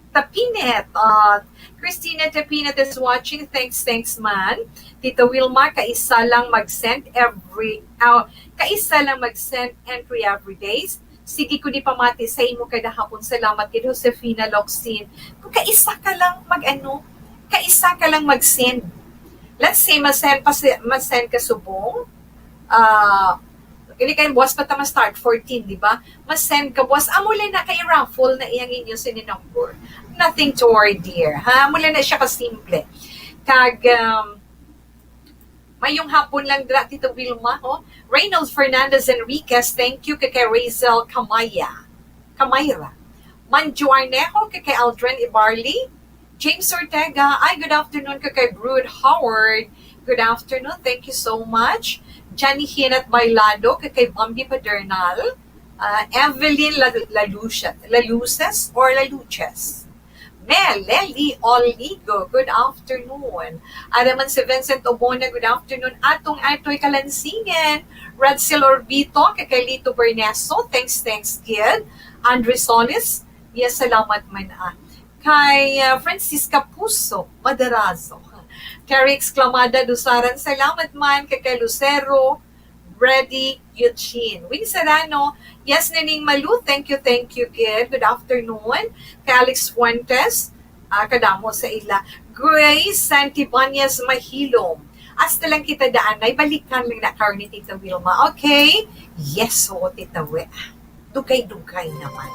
Tapinet. Uh, Christina Tapinet is watching. Thanks, thanks man. Tita Wilma, kaisa lang mag-send every, uh, kaisa lang mag-send entry every days. Sige ko ni pamati sa imo kada hapon. Salamat gid, Josefina Locsin. Kung kaisa ka lang mag-ano, kaisa ka lang mag-send. Let's say, ma-send pa si, ma-send ka subong. Ah, hindi kayo buwas pa ta ma-start fourteen, di ba? Ma-send ka buwas. Amo lang na kay raffle na iyang inyo sini number. Nothing to worry, dear. Ha? Amo lang na siya kasimple. Kag, um, mayong hapon lang dira, Tito Wilma, ho? Reynold Fernandez Enriquez, thank you. Kay, kay Razel Kamaya. Kamayra. Manjo Arnejo, kay, kay Aldrin Ibarli. James Ortega, ay, good afternoon, kay, kay Brood Howard. Good afternoon, thank you so much. Johnny Hinat Bailado, kay, kay Bambi Padernal. Ah, Evelyn La-, Lalucia-, Laluces or Laluches. Mel, Lely Oligo, good afternoon. Ada man si Vincent Obona, good afternoon. Atong Atoy Kalansingan, Radsel Orbito, kay Carlito Berneso, thanks, thanks, kid. Andre Solis, yes, salamat man, ah. Kay, ah, Francisca Puso Madarazo, Terry Exclamada Dusaran, salamat man. Kay, kay Lucero, Brady Eugene. Win Serrano, yes, Nining Malu, thank you, thank you, kid. Good afternoon. Kay Alex Fuentes, ah, kadamo sa ila. Grace Santibanez Mahilom. Hasta lang kita daan, ay balikan lang na karon ni Tita Wilma. Okay? Yes, oo, Tita Wi. Dugay-dugay naman.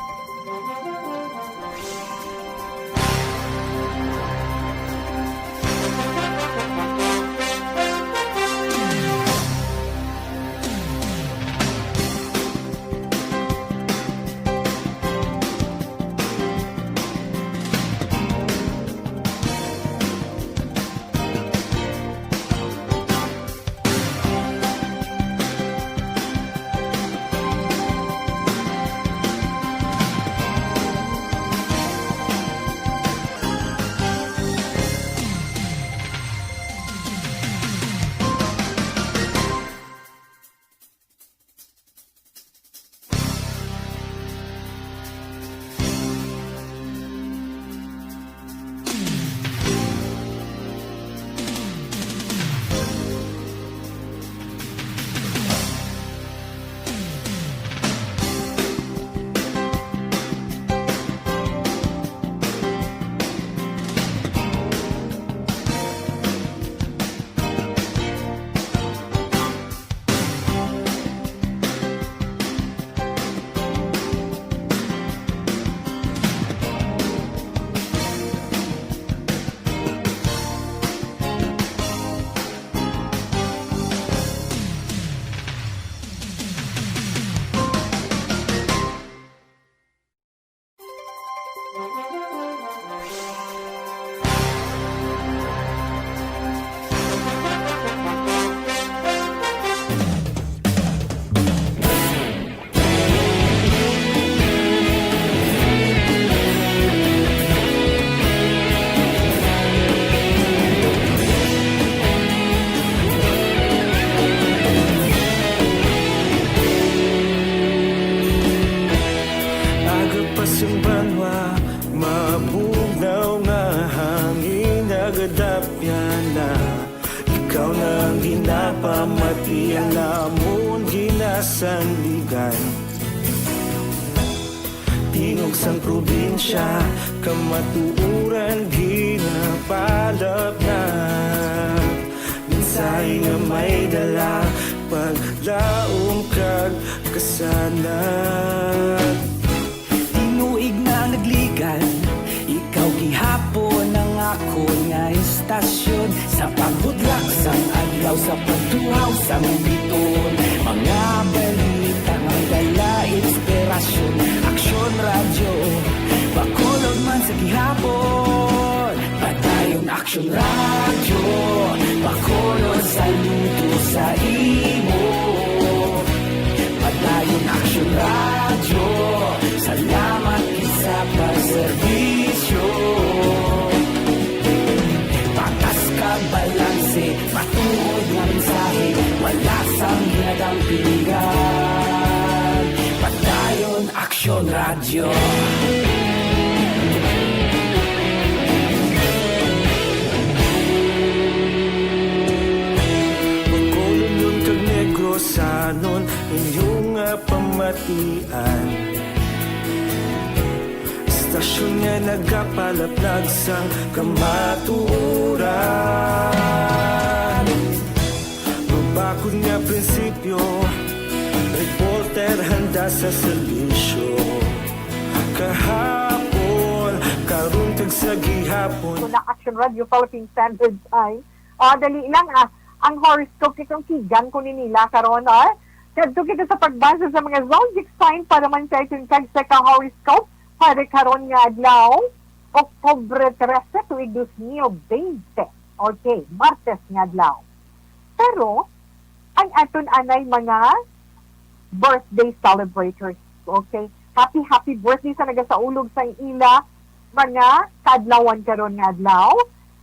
Aga pa sing banwa, mabugnaw nga hangin nagadapyan na. Ikaw na ang ginapamati, ang amon ginasandigan. Tingog sang probinsya, kamatuoran ginapalapnat. Mensahe nga may dala, paglaom kag kasanag. Tinuig na nagligan, ikaw gihapon ang akon nga istasyon. Sa pagbudlak sang adlaw, sa pagtuhaw sang biton, mga balita nga dala inspirasyon. Aksyon Radyo, Bacolod man sa gihapon. Padayon Aksyon Radyo, Bacolod, saludo sa imo. Padayon Aksyon Radyo, salamat gid sa pagserbisyo. Patas ka balanse, matuod nga mensahe, wala sang ginadampingan. Padayon Aksyon Radyo. Bacolodnon kag Negrosanon, inyo nga pamatian. Istasyon nga nagapalaplag sang kamatuoran. Mabakod nga prinsipyo, reporter handa sa serbisyo. Kahapon, karon, kag sa gihapon. Ito na Action Radio Philippine Standard Time. Ah, dali lang, ah. Ang horoscope, kay kung kigan ko ni nila karon, ah. Kadto kita sa pagbasa sa mga zodiac sign para man sa aton kag sa ka-horoscope para karon nga adlaw, Oktubre trese, tuig dos mil bente. Okay, Martes nga adlaw. Pero, ang aton anay mga birthday celebrators, okay? Happy, happy birthday sa nagasaulog sang ila mga kaadlawan karon nga adlaw.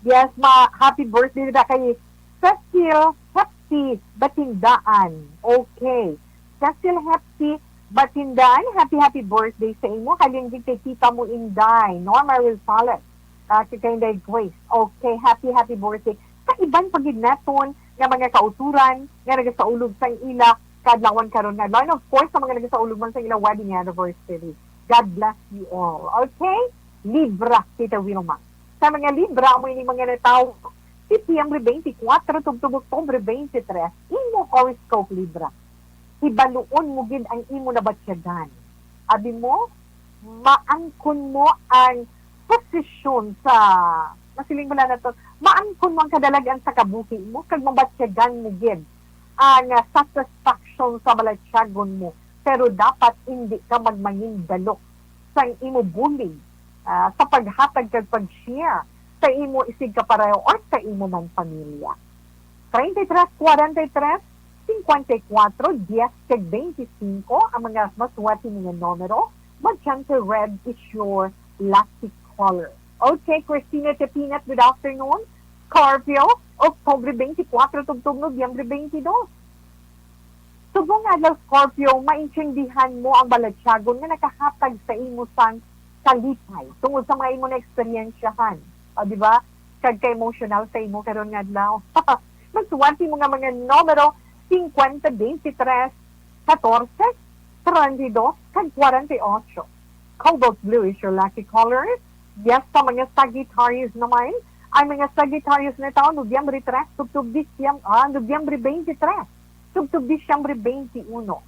Yes, ma, happy birthday na kay Cecil Hepsi Batindaan. Okay. Cecil Hepsi Batindaan, happy, happy birthday sa imo. Halin gid kay tita mo, Inday Norma Rosales. Ah, si kay Inday Grace. Okay, happy, happy birthday. Sa iban pa gid naton nga mga kauturan nga nagasaulog sang ila kaadlawan karon nga adlaw. And of course, sa mga nagasaulog man sang ila wedding anniversary. God bless you all. Okay? Libra, Tita Wilma. Sa mga Libra, amo ini mga natawo, Setyembre twenty-four tubtob Oktubre twenty-three, imo horoscope, Libra. Hibaluon mo gid ang imo nabatyagan. Abi mo, maangkon mo ang posisyon sa, masiling mo na to, maangkon mo ang kadalagan sa kabuhi mo, kag mabatyagan mo gid ang, ah, satisfaction sa balatyagon mo. Pero dapat hindi ka magmangindalok sang imo bulig, ah, sa paghatag kag pag-share sa imo isigkapareho or sa imo man pamilya. Treinta y tres, cuarenta y tres, cincuenta y cuatro, diez kag veinticinco ang mga maswerte nga numero. Batyang red is your lucky color. Okay, Christina Tepinat, good afternoon. Scorpio, Oktubre twenty-four tubtob Nobyembre twenty-two. Subong nga adlaw, Scorpio, maintindihan mo ang balatyagon nga nakahatag sa imo sang kalipay tungod sa mga imo na eksperyensyahan. O, di ba? Kag ka-emotional sa imo karon nga adlaw. Maswerte mo nga mga numero, cincuenta, veintitrés, catorce, treinta y dos, kag cuarenta y ocho. Cobalt blue is your lucky color. Yes, sa mga Sagittarius naman, ang mga Sagittarius na taon, Nobyembre tres, tubtob Disyem-, ah, Nobyembre twenty-three, tubtob Disyembre twenty-one.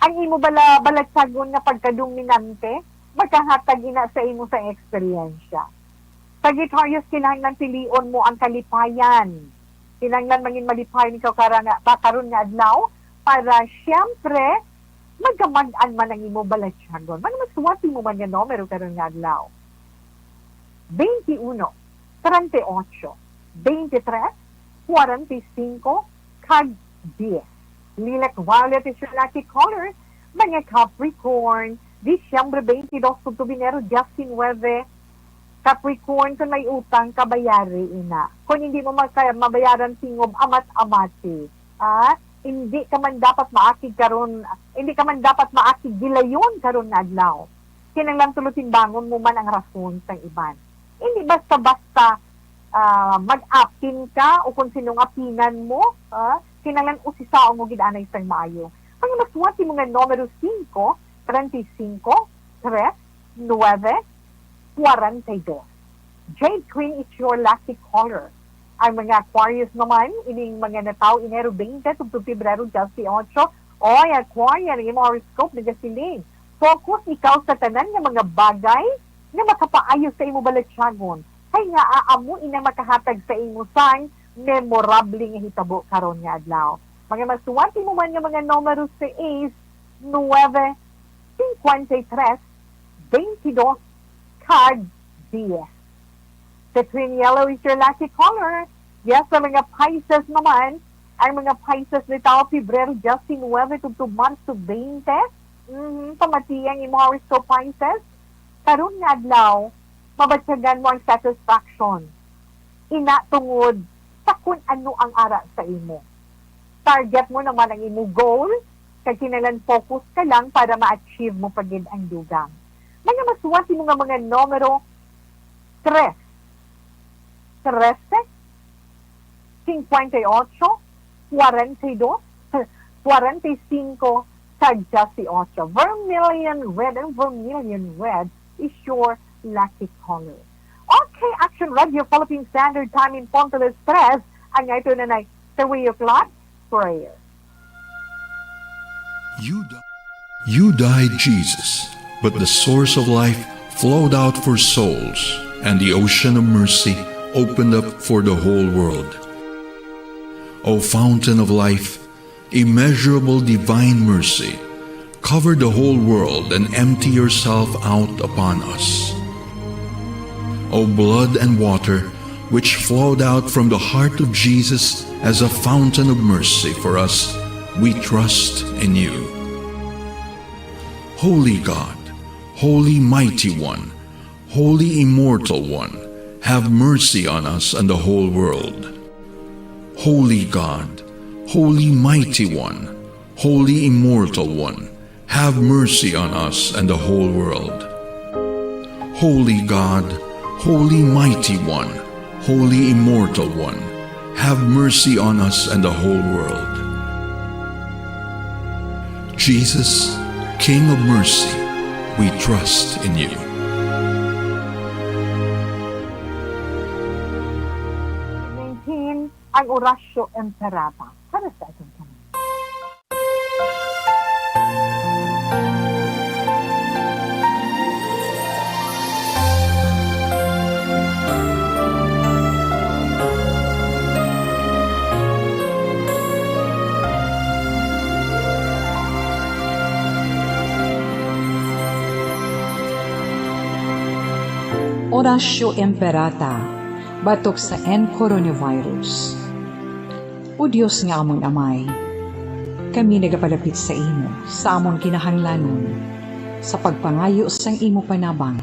Ang imo bala, balatyagon nga pagkadominante, makahatag ina sa imo sa eksperyensya. Sagittarius, kinahanglan pilion mo ang kalipayan. Kinahanglan mangin malipayon ikaw kara nga, pa-, karon nga adlaw, para siyempre, magkamag-an man ang imo balatyagon. Mga maswerte mo man nga numero karon nga adlaw. Twenty-uno, treinta y ocho, veintitrés, cuarenta y cinco, kag diez. Lilac violet is your lucky color. Mga Capricorn, Disyembre twenty-dos tubtob Enero diecinueve. Capricorn, kung may utang ka, bayari ina. Kung hindi mo maka-, mabayaran, tingob, amat-amati. Ah, hindi ka man dapat maakig karon, hindi ka man dapat maakig gilayon karon nga adlaw. Kinahanglan tulo timbangon mo man ang rason sang iban. Hindi basta-basta, ah, mag-apin ka o kung sinong apinan mo, ah, kinahanglan usisaon mo gid anay sang maayo. Ang maswerte mo nga numero singko, treinta y cinco, tres, nueve, cuarenta y dos. Jade green is your lucky color. Ang mga Aquarius naman, ining mga natawo Enero twenty tubtob Pebrero dieciocho, oy, Aquarian, ang imo horoscope nagasiling, focus ikaw sa tanan nga mga bagay nga makapaayo sa imo balatyagon, kay nga amo ina makahatag sa imo sang memorable nga hitabo karon nga adlaw. Mga maswerte mo man nga mga numero seis, nueve, cincuenta y tres, veintidós, kag diez. Citrine yellow is your lucky color. Yes, sa mga Pisces naman, ang mga Pisces nitawo Pebrero diecinueve tubtob Marso twenty. Mhm, pamati ang imo horoscope, Pisces. Karon nga adlaw, mabatyagan mo ang satisfaction. Ina tungod sa kun ano ang ara sa imo. Target mo naman ang imo goal, kag kinahanglan focus ka lang para ma-achieve mo pa gid ang dugang. Mga maswerte mo nga mga numero, tres, trese, cincuenta y ocho, cuarenta y dos, cuarenta y cinco, kag dieciocho. Vermilion red, and vermilion red is your lucky color. Okay, Action Radio Philippine Standard Time in Ponte Tres, ang ito na na three o'clock prayer. You, di- you died, Jesus, but the source of life flowed out for souls, and the ocean of mercy opened up for the whole world. O fountain of life, immeasurable divine mercy, cover the whole world and empty yourself out upon us. O blood and water, which flowed out from the heart of Jesus as a fountain of mercy for us, we trust in you. Holy God, Holy Mighty One, Holy Immortal One, have mercy on us and the whole world. Holy God, Holy Mighty One, Holy Immortal One, have mercy on us and the whole world. Holy God, Holy Mighty One, Holy Immortal One, have mercy on us and the whole world. Jesus, King of mercy, we trust in you. Maintain ang Oratio Imperata para sa aton tanan. Oratio Imperata, batok sa N coronavirus. O Dios nga amon Amay, kami nagapalapit sa imo sa amon kinahanglanon sa pagpangayo sang imo panabang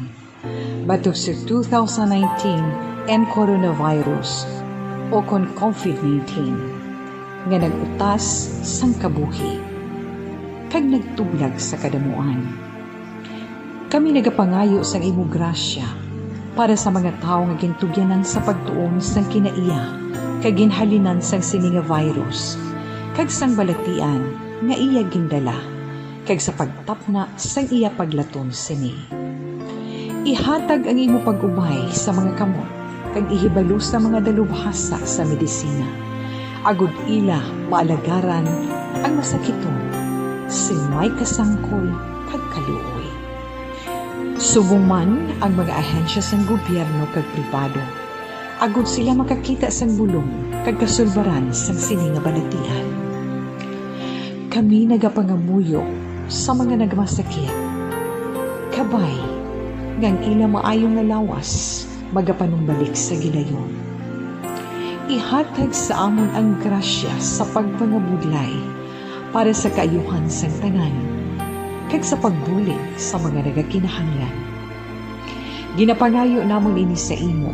batok sa two thousand nineteen N coronavirus, o kon covid nineteen, nga nag-utas sang kabuhi kag nagtublag sa kadamuan. Kami nagapangayo sang imo grasya para sa mga tawo nga gintugyanan sa pagtuon sang kinaiya kag ginhalinan sang sini nga virus, kag sang balatian nga iya gindala, kag sa pagtapna sang iya paglaton sini. Ihatag ang imo pag-ubay sa mga kamot, kag ihibalo sa mga dalubhasa sa medisina, agod ila maalagaran ang masakiton sing may kasangkol kag kaluoy. Subong man ang mga ahensya sang gobyerno kag pribado, agod sila makakita sang bulong kag kasulbaran sang sini nga balatian. Kami nagapangamuyo sa mga nagmasakit, kabay nga ang ila maayo nga lawas magapanumbalik sa gilayon. Ihatag sa amon ang grasya sa pagpangabudlay para sa kaayuhan sang tanan, kag sa pagbulig sa mga nagakinahanglan. Ginapangayo namon ini sa imo,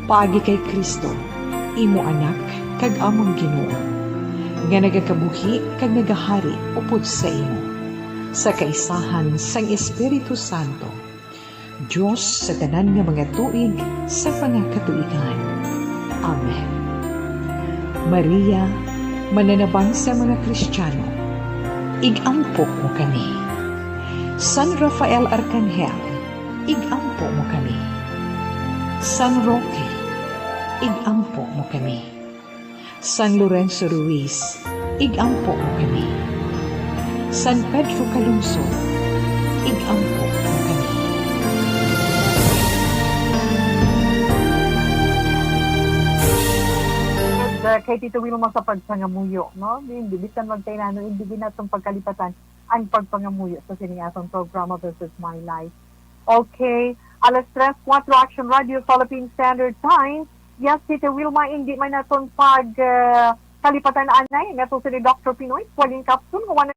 paagi kay Cristo, imo Anak kag amon Ginoo, nga nagakabuhi kag nagahari upod sa imo, sa kaisahan sang Espiritu Santo, Dios sa tanan nga mga tuig sa mga katuigan. Amen. Maria, mananabang sa mga Kristiyano, ig-ampo mo kami. San Rafael Arkanghel, ig-ampo mo kami. San Roque, ig-ampo mo kami. San Lorenzo Ruiz, ig-ampo mo kami. San Pedro Calungsod, ig-ampo mo kami. At, uh, kay Tito Wilma sa pagpangamuyo, no? Hindi, bisan magtainano, hindi din natong pagkalipatan ang pagpangamuyo sa sining atong programa, This Is My Life. Okay, alas tres kuwatro, Action Radio, Philippine Standard Time. Yes, Tita Wilma, hindi man naton pag, ah, kalipatan anay nga to si Doctor Pinoy, Pauline Capson, nga wala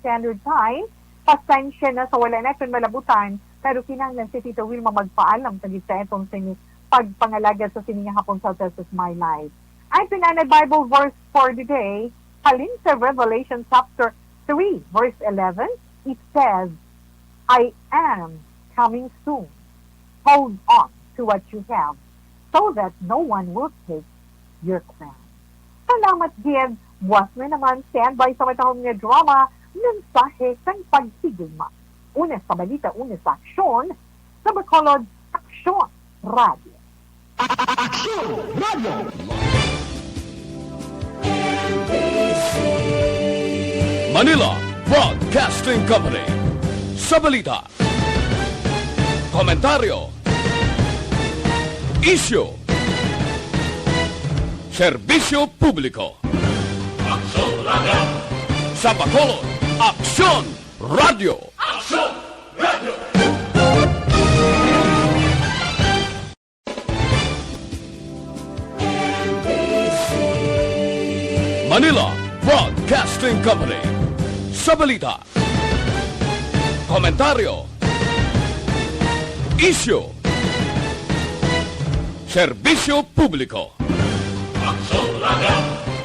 Standard Time. Pasensya na sa wala naton malabutan, pero kinahanglan si Tita Wilma magpaalam sa gid sa atong sini pagpangalagad sa sini nga hapon sa This Is My Life. Ang pinanay Bible verse for the day, halin sa Revelation chapter three, verse eleven, it says, "I am coming soon. Hold on to what you have, so that no one will take your crown." Salamat gid. Buas na naman, standby sa matahom nga drama, mensahe kang paghigugma. Una sa balita, una sa aksyon, sa Bacolod, Aksyon Radio. Aksyon Radio. Manila Broadcasting Company. Sa balita, komentaryo, isyu, serbisyo publiko. Aksyon Radio. Sa Bacolod, Aksyon Radio. Aksyon Radio. Manila Broadcasting Company. Sa balita, komentaryo, isyu, serbisyo publiko.